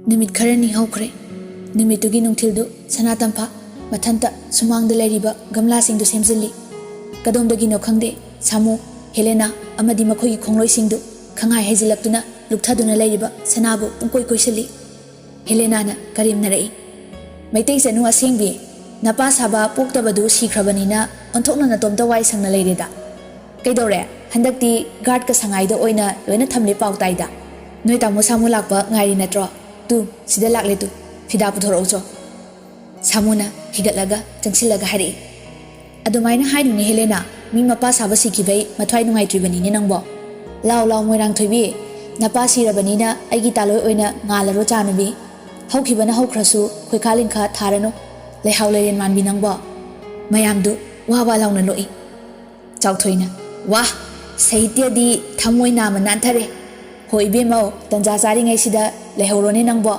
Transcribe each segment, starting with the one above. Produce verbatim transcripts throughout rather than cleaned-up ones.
ꯅꯨꯃꯤꯠ ꯈꯔꯅꯤ ꯍꯧꯈ꯭ꯔꯦ꯫ ꯅꯨꯃꯤꯠꯇꯨꯒꯤ ꯅꯨꯡꯊꯤꯜꯗꯨ ꯁꯅꯥꯇꯝꯐꯥ ꯃꯊꯟꯇ ꯁꯨꯃꯥꯡꯗ ꯂꯩꯔꯤꯕ ꯒꯝꯂꯥꯁꯤꯡꯗꯨ ꯁꯦꯝꯖꯤꯜꯂꯤ꯫ ꯀꯗꯣꯝꯗꯒꯤꯅꯣ ꯈꯪꯗꯦ, ꯁꯥꯃꯨ, ꯍꯦꯂꯦꯅꯥ ꯑꯃꯗꯤ ꯃꯈꯣꯏꯒꯤ ꯈꯣꯡꯂꯣꯏꯁꯤꯡꯗꯨ ꯈꯪꯍꯥꯏ ꯍꯩꯖꯤꯜꯂꯛꯇꯨꯅ ꯂꯨꯞꯊꯗꯨꯅ ꯂꯩꯔꯤꯕ ꯁꯅꯥꯕꯨ ꯄꯨꯡꯀꯣꯏ ꯀꯣꯏꯁꯤꯜꯂꯤ꯫ ꯍꯦꯂꯦꯅꯥꯅ ꯀꯔꯦꯝꯅꯔꯛꯏ, "ꯃꯩꯇꯩ ꯆꯅꯨ ꯑꯁꯦꯡꯕꯤ, ꯅꯄꯥ ꯁꯥꯕ ꯄꯣꯛꯇꯕꯗꯨ ꯁꯤꯈ꯭ꯔꯕꯅꯤꯅ ꯑꯣꯟꯊꯣꯛꯅ ꯅꯇꯣꯝꯇ ꯋꯥꯏ ꯁꯪꯅ ꯂꯩꯔꯦꯗ꯫ ꯀꯩꯗꯧꯔꯦ? ꯍꯟꯗꯛꯇꯤ ꯒꯥꯔꯗꯀ ꯁꯉꯥꯏꯗ ꯑꯣꯏꯅ ꯂꯣꯏꯅ ꯊꯝꯂꯦ ꯄꯥꯎ ꯇꯥꯏꯗ꯫ ꯅꯣꯏ ꯇꯥꯃꯣ ꯁꯥꯃꯨ ꯂꯥꯛꯄ ꯉꯥꯏꯔꯤ ꯅꯠꯇ꯭ꯔꯣ? ꯇꯨ, ꯁꯤꯗ ꯂꯥꯛꯂꯦ ꯇꯨ, ꯐꯤꯗꯥ ꯄꯨꯊꯣꯔꯛꯎꯆꯣ꯫" ꯁꯥꯃꯨꯅ ꯍꯤꯒꯠꯂꯒ ꯆꯪꯁꯤꯜꯂꯒ ꯍꯥꯏꯔꯛꯏ, "ꯑꯗꯨꯃꯥꯏꯅ ꯍꯥꯏꯅꯨꯅꯦ ꯍꯦꯂꯦꯅꯥ, ꯃꯤ ꯃꯄꯥ ꯁꯥꯕ ꯁꯤꯈꯤꯕꯩ ꯃꯊ꯭ꯋꯥꯏ ꯅꯨꯡꯉꯥꯏꯇ꯭ꯔꯤꯕꯅꯤꯅꯦ ꯅꯪꯕꯣ꯫ ꯂꯥꯎ ꯂꯥꯎ ꯃꯣꯏꯔꯥꯡꯊꯣꯏꯕꯤ, ꯅꯄꯥ ꯁꯤꯔꯕꯅꯤꯅ ꯑꯩꯒꯤ ꯇꯥꯂꯣꯏ ꯑꯣꯏꯅ ꯉꯥꯜꯂꯔꯣ ꯆꯥꯅꯨꯕꯤ꯫ ꯍꯧꯈꯤꯕꯅ ꯍꯧꯈ꯭ꯔꯁꯨ ꯈꯣꯏꯈꯥ ꯂꯤꯡꯈꯥ ꯊꯥꯔꯅꯨ, ꯂꯩꯍꯥꯎ ꯂꯩꯔꯦꯟ ꯃꯥꯟꯕꯤ ꯅꯪꯕꯣ꯫" ꯃꯌꯥꯝꯗꯨ ꯋꯥ ꯋꯥ ꯂꯥꯎꯅ ꯅꯣꯛꯏ꯫ ꯆꯥꯎꯊꯣꯏꯅ, "ꯋꯥ! ꯁꯥꯍꯤꯇ꯭ꯌꯗꯤ ꯊꯃꯣꯏ ꯅꯥꯃ ꯅꯥꯟꯊꯔꯦ꯫ ꯍꯣ ꯏꯕꯦꯝꯃꯧ, ꯇꯟꯖꯥ ꯆꯥꯔꯤꯉꯩꯁꯤꯗ ꯂꯩꯍꯧꯔꯣꯅꯦ ꯅꯪꯕꯣ꯫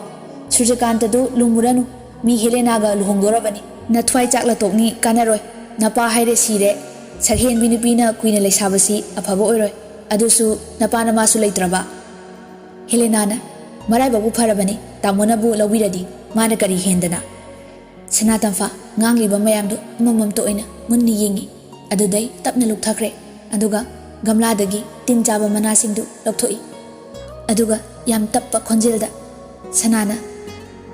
ꯁꯨꯔꯖꯀꯥꯟꯇꯗꯨ ꯂꯨꯝꯃꯨꯔꯅꯨ, ꯃꯤ ꯍꯦꯂꯦꯅꯥꯒ ꯂꯨꯍꯣꯡꯗꯣꯔꯕꯅꯤ꯫ ꯅꯊ꯭ꯋꯥꯏ ꯆꯥꯛꯂ ꯇꯣꯛꯅꯤ, ꯀꯥꯟꯅꯔꯣꯏ꯫ ꯅꯄꯥ ꯍꯥꯏꯔꯦ ꯁꯤꯔꯦ꯫ ꯁꯛꯍꯦꯟꯕꯤ ꯅꯨꯄꯤꯅ ꯀꯨꯏꯅ ꯂꯩꯁꯥꯕꯁꯤ ꯑꯐꯕ ꯑꯣꯏꯔꯣꯏ꯫ ꯑꯗꯨꯁꯨ ꯅꯄꯥ ꯅꯃꯥꯁꯨ ꯂꯩꯇ꯭ꯔꯕ꯫" ꯍꯦꯂꯦꯅꯥꯅ, "ꯃꯔꯥꯏꯕꯛꯄꯨ ꯐꯔꯕꯅꯤ, ꯇꯥꯃꯣꯅꯕꯨ ꯂꯧꯕꯤꯔꯗꯤ, ꯃꯥꯅ ꯀꯔꯤ ꯍꯦꯟꯗꯅ?" ꯁꯅꯥꯇꯝꯐꯥ ꯉꯥꯡꯂꯤꯕ ꯃꯌꯥꯝꯗꯨ ꯑꯃꯃꯝꯇ ꯑꯣꯏꯅ ꯃꯨꯟꯅ ꯌꯦꯡꯉꯤ꯫ ꯑꯗꯨꯗꯩ ꯇꯞꯅ ꯂꯨꯞꯊꯈ꯭ꯔꯦ꯫ ꯑꯗꯨꯒ ꯒꯝꯂꯥꯗꯒꯤ ꯇꯤꯟ ꯆꯥꯕ ꯃꯅꯥꯁꯤꯡꯗꯨ ꯂꯧꯊꯣꯛꯏ꯫ ꯑꯗꯨꯒ ꯌꯥꯝ ꯇꯞꯄ ꯈꯣꯟꯖꯦꯜꯗ ꯁꯅꯥꯅ,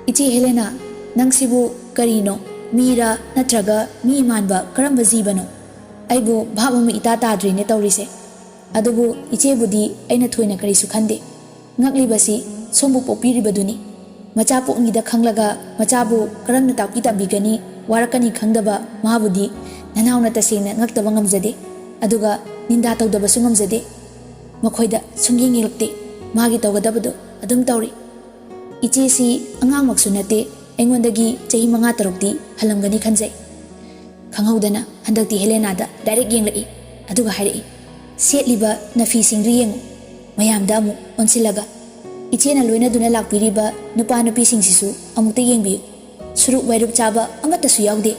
"ꯏꯆꯦ ꯍꯦꯂꯦꯅꯥ, ꯅꯪꯁꯤꯕꯨ ꯀꯔꯤꯅꯣ? ꯃꯤꯔꯥ ꯅꯠꯇ꯭ꯔꯒ ꯃꯤ ꯃꯥꯟꯕ ꯀꯔꯝꯕ ꯖꯤꯕꯅꯣ? ꯑꯩꯕꯨ ꯚꯥꯞ ꯑꯃ ꯏꯇꯥ ꯇꯥꯗ꯭ꯔꯦꯅꯦ ꯇꯧꯔꯤꯁꯦ꯫ ꯑꯗꯨꯕꯨ ꯏꯆꯦꯕꯨꯗꯤ ꯑꯩꯅ ꯊꯣꯏꯅ ꯀꯔꯤꯁꯨ ꯈꯟꯗꯦ꯫ ꯉꯛꯂꯤꯕꯁꯤ ꯁꯣꯝꯕꯨ ꯄꯣꯛꯄꯤꯔꯤꯕꯗꯨꯅꯤ꯫ ꯃꯆꯥ ꯄꯣꯛꯅꯤꯗ ꯈꯪꯂꯒ ꯃꯆꯥꯕꯨ ꯀꯔꯝꯅ ꯇꯥꯛꯄꯤ ꯇꯝꯕꯤꯒꯅꯤ, ꯋꯥꯔꯛꯀꯅꯤ ꯈꯪꯗꯕ ꯃꯥꯕꯨꯗꯤ ꯅꯅꯥꯎꯅ ꯇꯁꯦꯡꯅ ꯉꯛꯇꯕ ꯉꯝꯖꯗꯦ꯫ ꯑꯗꯨꯒ ꯅꯤꯟꯗꯥ ꯇꯧꯗꯕꯁꯨ ꯉꯝꯖꯗꯦ꯫ ꯃꯈꯣꯏꯗ ꯁꯨꯝ ꯌꯦꯡ ꯌꯦꯡꯂꯛꯇꯦ꯫ ꯃꯥꯒꯤ ꯇꯧꯒꯗꯕꯗꯨ ꯑꯗꯨꯝ ꯇꯧꯔꯤ꯫ ꯏꯆꯦꯁꯤ ꯑꯉꯥꯡꯃꯛꯁꯨ ꯅꯠꯇꯦ, ꯑꯩꯉꯣꯟꯗꯒꯤ ꯆꯍꯤ ꯃꯉꯥ ꯇꯔꯨꯛꯇꯤ ꯍꯜꯂꯝꯒꯅꯤ ꯈꯟꯖꯩ꯫" ꯈꯪꯍꯧꯗꯅ ꯍꯟꯗꯛꯇꯤ ꯍꯦꯂꯦꯅꯥꯗ ꯗꯥꯏꯔꯦꯛ ꯌꯦꯡꯂꯛꯏ꯫ ꯑꯗꯨꯒ ꯍꯥꯏꯔꯛꯏ, "ꯁꯦꯠꯂꯤꯕ ꯅꯐꯤꯁꯤꯡꯗꯨ ꯌꯦꯡꯉꯨ꯫" ꯃꯌꯥꯝꯗ ꯑꯃꯨꯛ ꯑꯣꯟꯁꯤꯜꯂꯒ, "ꯏꯆꯦꯅ ꯂꯣꯏꯅꯗꯨꯅ ꯂꯥꯛꯄꯤꯔꯤꯕ ꯅꯨꯄꯥ ꯅꯨꯄꯤꯁꯤꯡꯁꯤꯁꯨ ꯑꯃꯨꯛꯇ ꯌꯦꯡꯕꯤꯌꯨ꯫ ꯁꯨꯔꯨꯛ ꯋꯥꯏꯔꯨꯛ ꯆꯥꯕ ꯑꯃꯠꯇꯁꯨ ꯌꯥꯎꯗꯦ꯫"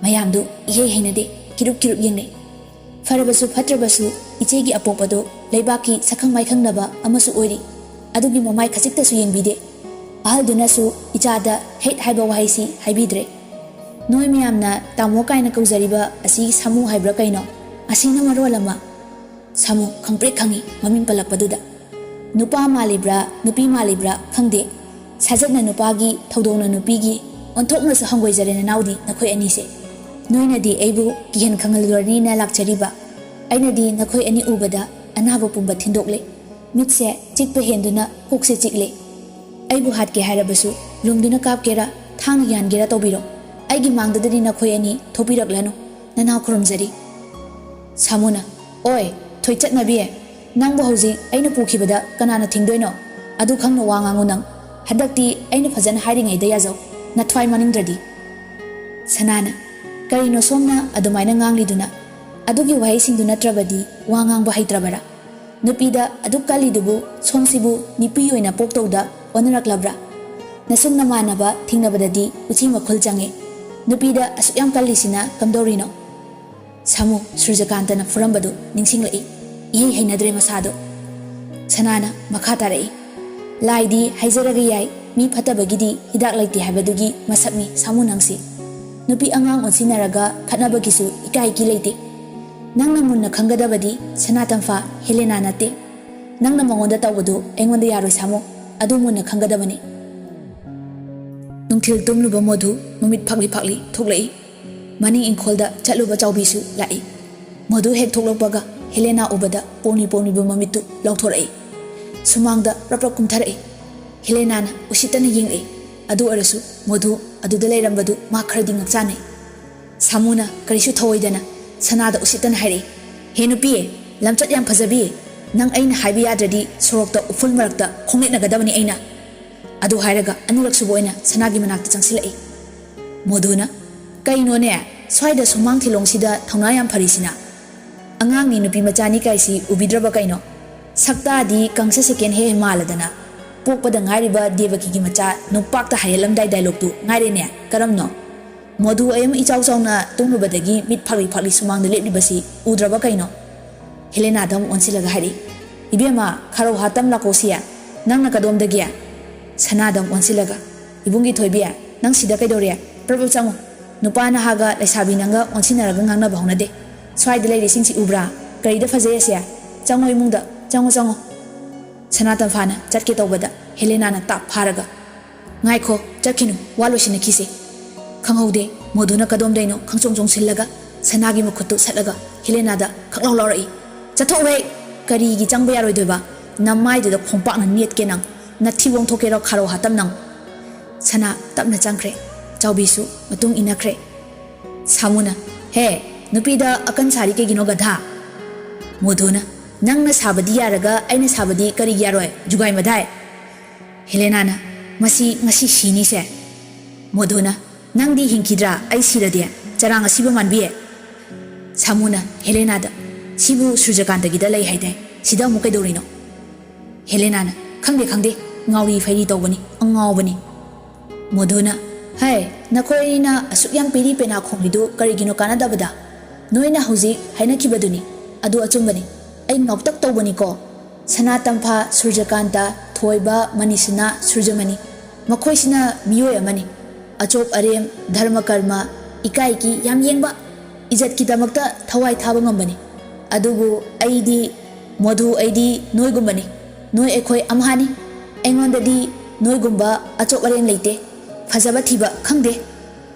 ꯃꯌꯥꯝꯗꯨ ꯏꯍꯩ ꯍꯩꯅꯗꯦ, ꯀꯤꯔꯨꯞ ꯀꯤꯔꯨꯞ ꯌꯦꯡꯅꯩ꯫ ꯐꯔꯕꯁꯨ ꯐꯠꯇ꯭ꯔꯕꯁꯨ ꯏꯆꯦꯒꯤ ꯑꯄꯣꯛꯄꯗꯨ ꯂꯩꯕꯥꯛꯀꯤ ꯁꯛꯈꯪ ꯃꯥꯏꯈꯪꯅꯕ ꯑꯃꯁꯨ ꯑꯣꯏꯔꯤ꯫ ꯑꯗꯨꯒꯤ ꯃꯃꯥꯏ ꯈꯖꯤꯛꯇꯁꯨ ꯌꯦꯡꯕꯤꯗꯦ꯫ ꯑꯍꯜꯗꯨꯅꯁꯨ ꯏꯆꯥꯗ "ꯍꯩꯠ" ꯍꯥꯏꯕ ꯋꯥꯍꯩꯁꯤ ꯍꯥꯏꯕꯤꯗ꯭ꯔꯦ꯫ "ꯅꯣꯏ ꯃꯌꯥꯝꯅ ꯇꯥꯃꯣ ꯀꯥꯏꯅ ꯀꯧꯖꯔꯤꯕ ꯑꯁꯤ ꯁꯥꯃꯨ ꯍꯥꯏꯕ꯭ꯔꯥ ꯀꯩꯅꯣ? ꯑꯁꯤꯅ ꯃꯔꯣꯜ ꯑꯃ"꯫ ꯁꯥꯃꯨ ꯈꯪꯄ꯭ꯔꯦꯛ ꯈꯪꯏ ꯃꯃꯤꯡ ꯄꯜꯂꯛꯄꯗꯨꯗ꯫ ꯅꯨꯄꯥ ꯃꯥꯜꯂꯤꯕ꯭ꯔꯥ, ꯅꯨꯄꯤ ꯃꯥꯜꯂꯤꯕ꯭ꯔꯥ ꯈꯪꯗꯦ꯫ ꯁꯥꯖꯠꯅ ꯅꯨꯄꯥꯒꯤ, ꯊꯧꯗꯣꯡꯅ ꯅꯨꯄꯤꯒꯤ, ꯑꯣꯟꯊꯣꯛꯅꯁꯨ ꯍꯪꯒꯣꯏꯖꯔꯦ ꯅꯅꯥꯎꯗꯤ ꯅꯈꯣꯏ ꯑꯅꯤꯁꯦ꯫ ꯅꯣꯏꯅꯗꯤ ꯑꯩꯕꯨ ꯀꯤꯍꯟ ꯈꯪꯍꯜꯂꯨꯔꯅꯤꯅ ꯂꯥꯛꯆꯔꯤꯕ꯫ ꯑꯩꯅꯗꯤ ꯅꯈꯣꯏ ꯑꯅꯤ ꯎꯕꯗ ꯑꯅꯥꯕ ꯄꯨꯝꯕ ꯊꯤꯟꯗꯣꯛꯂꯦ꯫ ꯃꯤꯠꯁꯦ ꯆꯤꯛꯄ ꯍꯦꯟꯗꯨꯅ ꯀꯣꯛꯁꯦ ꯆꯤꯛꯂꯦ꯫ ꯑꯩꯕꯨ ꯍꯥꯠꯀꯦ ꯍꯥꯏꯔꯕꯁꯨ ꯂꯨꯝꯗꯨꯅ ꯀꯥꯞꯀꯦꯔꯥ, ꯊꯥꯡꯅ ꯌꯥꯟꯒꯦꯔꯥ ꯇꯧꯕꯤꯔꯣ꯫ ꯑꯩꯒꯤ ꯃꯥꯡꯗꯗꯗꯤ ꯅꯈꯣꯏ ꯑꯅꯤ ꯊꯣꯛꯄꯤꯔꯛꯂꯅꯨ꯫ ꯅꯅꯥꯎ ꯈꯨꯔꯨꯝꯖꯔꯤ꯫ ꯁꯥꯃꯨꯅ, "ꯑꯣꯏ, ꯊꯣꯏꯆꯠꯅꯕꯤ, ꯅꯪꯕꯨ ꯍꯧꯖꯤꯛ ꯑꯩꯅ ꯄꯨꯈꯤꯕꯗ ꯀꯅꯥꯅ ꯊꯤꯡꯗꯣꯏꯅꯣ? ꯑꯗꯨ ꯈꯪꯅ ꯋꯥ ꯉꯥꯡꯉꯨ ꯅꯪ꯫ ꯍꯟꯗꯛꯇꯤ ꯑꯩꯅ ꯐꯖꯅ ꯍꯥꯏꯔꯤꯉꯩꯗ ꯌꯥꯖꯧ, ꯅꯊ꯭ꯋꯥꯏ ꯃꯥꯡꯅꯤꯡꯗ꯭ꯔꯗꯤ"꯫ ꯁꯅꯥꯅ, "ꯀꯔꯤꯅꯣ ꯁꯣꯝꯅ ꯑꯗꯨꯃꯥꯏꯅ ꯉꯥꯡꯂꯤꯗꯨꯅ? ꯑꯗꯨꯒꯤ ꯋꯥꯍꯩꯁꯤꯡꯗꯨ ꯅꯠꯇ꯭ꯔꯕꯗꯤ ꯋꯥ ꯉꯥꯡꯕ ꯍꯩꯇ꯭ꯔꯕꯔꯥ? ꯅꯨꯄꯤꯗ ꯑꯗꯨꯛ ꯀꯜꯂꯤꯗꯨꯕꯨ ꯁꯣꯝꯁꯤꯕꯨ ꯅꯨꯄꯤ ꯑꯣꯏꯅ ꯄꯣꯛꯇꯧꯗ ꯑꯣꯟꯅꯔꯛꯂꯕ꯭ꯔꯥ? ꯅꯁꯨꯛ ꯅꯃꯥꯟꯅꯕ ꯊꯦꯡꯅꯕꯗꯗꯤ ꯎꯆꯤ ꯃꯈꯨꯜ ꯆꯪꯉꯦ꯫ ꯅꯨꯄꯤꯗ ꯑꯁꯨꯛ ꯌꯥꯝ ꯀꯜꯂꯤꯁꯤꯅ ꯀꯝꯗꯧꯔꯤꯅꯣ?" ꯁꯥꯃꯨ ꯁꯨꯔꯖꯀꯥꯟꯇꯅ ꯐꯨꯔꯝꯕꯗꯨ ꯅꯤꯡꯁꯤꯡꯂꯛꯏ꯫ ꯏꯍꯩ ꯍꯩꯅꯗ꯭ꯔꯦ ꯃꯁꯥꯗꯣ꯫ ꯁꯅꯥꯅ ꯃꯈꯥ ꯇꯥꯔꯛꯏ, "ꯂꯥꯏꯗꯤ ꯍꯥꯏꯖꯔꯒ ꯌꯥꯏ, ꯃꯤ ꯐꯠꯇꯕꯒꯤꯗꯤ ꯍꯤꯗꯥꯛ ꯂꯩꯇꯦ ꯍꯥꯏꯕꯗꯨꯒꯤ ꯃꯁꯛꯅꯤ ꯁꯥꯃꯨ ꯅꯪꯁꯤ꯫ ꯅꯨꯄꯤ ꯑꯉꯥꯡ ꯑꯣꯟꯁꯤꯟꯅꯔꯒ ꯈꯠꯅꯕꯒꯤꯁꯨ ꯏꯀꯥꯏ ꯏꯀꯤ ꯂꯩꯇꯦ꯫ ꯅꯪꯅ ꯃꯨꯟꯅ ꯈꯪꯒꯗꯕꯗꯤ ꯁꯅꯥꯇꯝꯐꯥ ꯍꯦꯂꯦꯅꯥ ꯅꯠꯇꯦ꯫ ꯅꯪꯅ ꯃꯉꯣꯟꯗ ꯇꯧꯕꯗꯨ ꯑꯩꯉꯣꯟꯗ ꯌꯥꯔꯣꯏ ꯁꯥꯃꯨ, ꯑꯗꯨ ꯃꯨꯟꯅ ꯈꯪꯒꯗꯕꯅꯤ"꯫ ꯅꯨꯡꯊꯤꯜ ꯇꯨꯝꯂꯨꯕ ꯃꯣꯙꯨ ꯃꯃꯤꯠ ꯐꯥꯛꯂꯤ ꯐꯥꯛꯂꯤ ꯊꯣꯛꯂꯛꯏ꯫ ꯃꯅꯤꯡ ꯏꯪꯈꯣꯜꯗ ꯆꯠꯂꯨꯕ ꯆꯥꯎꯕꯤꯁꯨ ꯂꯥꯛꯏ꯫ ꯃꯣꯙꯨ ꯍꯦꯛ ꯊꯣꯛꯂꯛꯄꯒ ꯍꯦꯂꯦꯅꯥ ꯎꯕꯗ ꯄꯣꯡꯂꯤ ꯄꯣꯡꯂꯤꯕ ꯃꯃꯤꯠꯇꯨ ꯂꯥꯎꯊꯣꯔꯛꯏ꯫ ꯁꯨꯃꯥꯡꯗ ꯔꯞ ꯔꯞ ꯀꯨꯝꯊꯔꯛꯏ꯫ ꯍꯦꯂꯦꯅꯥꯅ ꯎꯁꯤꯠꯇꯅ ꯌꯦꯡꯂꯛꯏ꯫ ꯑꯗꯨ ꯑꯣꯏꯔꯁꯨ ꯃꯣꯙꯨ ꯑꯗꯨꯗ ꯂꯩꯔꯝꯕꯗꯨ ꯃꯥ ꯈꯔꯗꯤ ꯉꯛꯆꯥꯟꯅꯩ꯫ ꯁꯥꯃꯨꯅ ꯀꯔꯤꯁꯨ ꯊꯧꯑꯣꯏꯗꯅ ꯁꯅꯥꯗ ꯎꯁꯤꯠꯇꯅ ꯍꯥꯏꯔꯛꯏ, "ꯍꯦ ꯅꯨꯄꯤ, ꯂꯝꯆꯠ ꯌꯥꯝ ꯐꯖꯕꯤ, ꯅꯪ ꯑꯩꯅ ꯍꯥꯏꯕ ꯌꯥꯗ꯭ꯔꯗꯤ ꯁꯣꯔꯣꯛꯇ ꯎꯐꯨꯜ ꯃꯔꯛꯇ ꯈꯣꯡꯅꯦꯠꯅꯒꯗꯕꯅꯤ ꯑꯩꯅ"꯫ ꯑꯗꯨ ꯍꯥꯏꯔꯒ ꯑꯅꯤꯔꯛꯁꯨꯕ ꯑꯣꯏꯅ ꯁꯅꯥꯒꯤ ꯃꯅꯥꯛꯇ ꯆꯪꯁꯤꯜꯂꯛꯏ꯫ ꯃꯣꯙꯨꯅ, "ꯀꯩꯅꯣꯅꯦ, ꯁ꯭ꯋꯥꯏꯗ ꯁꯨꯃꯥꯡ ꯊꯤꯂꯣꯡꯁꯤꯗ ꯊꯧꯅꯥ ꯌꯥꯝ ꯐꯔꯤꯁꯤꯅ? ꯑꯉꯥꯡꯅꯤ ꯅꯨꯄꯤ ꯃꯆꯥꯅꯤ ꯀꯥꯏꯁꯤ ꯎꯕꯤꯗ꯭ꯔꯕ ꯀꯩꯅꯣ? ꯁꯛꯇꯥꯗꯤ ꯀꯪꯁ ꯁꯦꯀꯦꯟ ꯍꯦ ꯃꯥꯜꯂꯗꯅ꯫ ꯄꯣꯛꯄꯗ ꯉꯥꯏꯔꯤꯕ ꯗꯦꯕꯀꯤꯒꯤ ꯃꯆꯥ ꯅꯨꯄꯥꯛꯇ ꯍꯥꯏꯍꯜꯂꯝꯗꯥꯏ ꯗꯥꯏꯂꯣꯛꯇꯨ ꯉꯥꯏꯔꯦꯅꯦ, ꯀꯔꯝꯅꯣ?" ꯃꯣꯙꯨ ꯑꯌꯨꯝ ꯏꯆꯥꯎ ꯆꯥꯎꯅ ꯇꯨꯝꯂꯨꯕꯗꯒꯤ ꯃꯤꯠ ꯐꯥꯛꯂꯤ ꯐꯥꯛꯂꯤ ꯁꯨꯃꯥꯡꯗ ꯂꯦꯞꯂꯤꯕꯁꯤ ꯎꯗ꯭ꯔꯕ ꯀꯩꯅꯣ? ꯍꯦꯂꯦꯅꯥꯗ ꯑꯃꯨꯛ ꯑꯣꯟꯁꯤꯜꯂꯒ ꯍꯥꯏꯔꯛꯏ, "ꯏꯕꯦꯝꯃ, ꯈꯥꯔꯧ ꯍꯥ ꯇꯝ ꯂꯥꯛꯀꯣꯁꯤ, ꯅꯪꯅ ꯀꯗꯣꯝꯗꯒꯤ?" ꯁꯅꯥꯗ ꯑꯃꯨꯛ ꯑꯣꯟꯁꯤꯜꯂꯒ, "ꯏꯕꯨꯡꯒꯤ ꯊꯣꯏꯕꯤ, ꯅꯪ ꯁꯤꯗ ꯀꯩꯗꯧꯔꯤ? ꯄ꯭ꯔꯞ ꯄ꯭ꯔꯞ ꯆꯪꯉꯣ꯫ ꯅꯨꯄꯥ ꯅꯍꯥꯒ ꯂꯩꯁꯥꯕꯤ ꯅꯪꯒ ꯑꯣꯟꯁꯤꯟꯅꯔꯒ ꯉꯥꯡꯅꯕ ꯍꯧꯅꯗꯦ꯫ ꯁ꯭ꯋꯥꯏꯗ ꯂꯩꯔꯤꯁꯤꯡꯁꯤ ꯎꯕ꯭ꯔꯥ? ꯀꯔꯤꯗ ꯐꯖꯩ ꯑꯁꯦ? ꯆꯪꯉꯣ ꯏꯃꯨꯡꯗ, ꯆꯪꯉꯣ, ꯆꯪꯉꯣ꯫" ꯁꯅꯥ ꯇꯝꯐꯥꯅ ꯆꯠꯀꯦ ꯇꯧꯕꯗ ꯍꯦꯂꯦꯅꯥꯅ ꯇꯥꯞ ꯐꯥꯔꯒ, "ꯉꯥꯏꯈꯣ, ꯆꯠꯈꯤꯅꯨ, ꯋꯥ ꯂꯣꯏꯁꯤꯟꯅꯈꯤꯁꯦ꯫" ꯈꯪꯍꯧꯗꯦ, ꯃꯣꯗꯨꯅ ꯀꯗꯣꯝꯗꯩꯅꯣ ꯈꯪꯆꯣꯡ ꯆꯣꯡꯁꯤꯜꯂꯒ ꯁꯅꯥꯒꯤ ꯃꯈꯨꯠꯇꯨ ꯁꯠꯂꯒ ꯍꯦꯂꯦꯅꯥꯗ ꯈꯛ ꯂꯥꯎ ꯂꯥꯎꯔꯛꯏ, "ꯆꯠꯊꯣꯛꯎꯍꯦ! ꯀꯔꯤꯒꯤ ꯆꯪꯕ ꯌꯥꯔꯣꯏꯗꯣꯏꯕ? ꯅꯃꯥꯏꯗꯨꯗ ꯈꯣꯡꯄꯥꯛꯅ ꯅꯦꯠꯀꯦ ꯅꯪ꯫ ꯅꯊꯤꯕꯣꯡ ꯊꯣꯛꯀꯦꯔꯣ ꯈꯥꯔꯧ ꯍꯥꯇꯝ ꯅꯪ?" ꯁꯅꯥ ꯇꯞꯅ ꯆꯪꯈ꯭ꯔꯦ꯫ ꯆꯥꯎꯕꯤꯁꯨ ꯃꯇꯨꯡ ꯏꯟꯅꯈ꯭ꯔꯦ꯫ ꯁꯥꯃꯨꯅ, "ꯍꯦ, ꯅꯨꯄꯤꯗ ꯑꯀꯟ ꯁꯥꯔꯤ ꯀꯩꯒꯤꯅꯣ, ꯒꯙꯥ?" ꯃꯣꯗꯨꯅ, "ꯅꯪꯅ ꯁꯥꯕꯗꯤ ꯌꯥꯔꯒ ꯑꯩꯅ ꯁꯥꯕꯗꯤ ꯀꯔꯤꯒꯤ ꯌꯥꯔꯣꯏ, ꯖꯨꯒꯥꯏ ꯃꯙꯥꯏ?" ꯍꯦꯂꯦꯅꯥꯅ, "ꯃꯁꯤ ꯉꯁꯤ ꯁꯤꯅꯤꯁꯦ꯫" ꯃꯣꯗꯨꯅ, "ꯅꯪꯗꯤ ꯍꯤꯡꯈꯤꯗ꯭ꯔꯥ ꯑꯩ ꯁꯤꯔꯗꯤ, ꯆꯔꯥꯡ ꯑꯁꯤꯕ ꯃꯥꯟꯕꯤ?" ꯁꯥꯃꯨꯅ ꯍꯦꯂꯦꯅꯥꯗ, "ꯁꯤꯕꯨ ꯁꯨꯔꯖꯀꯥꯟꯇꯒꯤꯗ ꯂꯩ ꯍꯥꯏꯗꯥꯏ, ꯁꯤꯗ ꯑꯃꯨꯛ ꯀꯩꯗꯧꯔꯤꯅꯣ?" ꯍꯦꯂꯦꯅꯥꯅ, "ꯈꯪꯗꯦ, ꯈꯪꯗꯦ, ꯉꯥꯎꯔꯤ ꯐꯩꯔꯤ ꯇꯧꯕꯅꯤ, ꯑꯉꯥꯎꯕꯅꯤ꯫" ꯃꯣꯗꯨꯅ, "ꯍꯥꯏ, ꯅꯈꯣꯏ ꯑꯅꯤꯅ ꯑꯁꯨꯛ ꯌꯥꯝ ꯄꯦꯔꯤ ꯄꯦꯅꯥ ꯈꯣꯡꯂꯤꯗꯨ ꯀꯔꯤꯒꯤꯅꯣ ꯀꯥꯟꯅꯗꯕꯗ? ꯅꯣꯏꯅ ꯍꯧꯖꯤꯛ ꯍꯥꯏꯅꯈꯤꯕꯗꯨꯅꯤ, ꯑꯗꯨ ꯑꯆꯨꯝꯕꯅꯤ꯫ ꯑꯩ ꯉꯥꯎꯇꯛ ꯇꯧꯕꯅꯤꯀꯣ꯫ ꯁꯅꯥ ꯇꯝꯐꯥ, ꯁꯨꯔꯖꯀꯥꯟꯇ, ꯊꯣꯏꯕ, ꯃꯅꯤꯁꯅꯥ, ꯁꯨꯔꯖꯃꯅꯤ, ꯃꯈꯣꯏꯁꯤꯅ ꯃꯤꯑꯣꯏ ꯑꯃꯅꯤ꯫ ꯑꯆꯣꯞ ꯑꯔꯦꯝ, ꯙꯔꯃ ꯀꯔꯃ, ꯏꯀꯥꯏꯒꯤ ꯌꯥꯝ ꯌꯦꯡꯕ, ꯏꯖꯠꯀꯤꯗꯃꯛꯇ ꯊꯋꯥꯏ ꯊꯥꯕ ꯉꯝꯕꯅꯤ꯫ ꯑꯗꯨꯕꯨ ꯑꯩꯗꯤ, ꯃꯣꯗꯨ, ꯑꯩꯗꯤ ꯅꯣꯏꯒꯨꯝꯕꯅꯤ꯫ ꯅꯣꯏ ꯑꯩꯈꯣꯏ ꯑꯝꯍꯥꯅꯤ꯫ ꯑꯩꯉꯣꯟꯗꯗꯤ ꯅꯣꯏꯒꯨꯝꯕ ꯑꯆꯣꯞ ꯑꯔꯦꯝ ꯂꯩꯇꯦ꯫ ꯐꯖꯕ ꯊꯤꯕ ꯈꯪꯗꯦ꯫"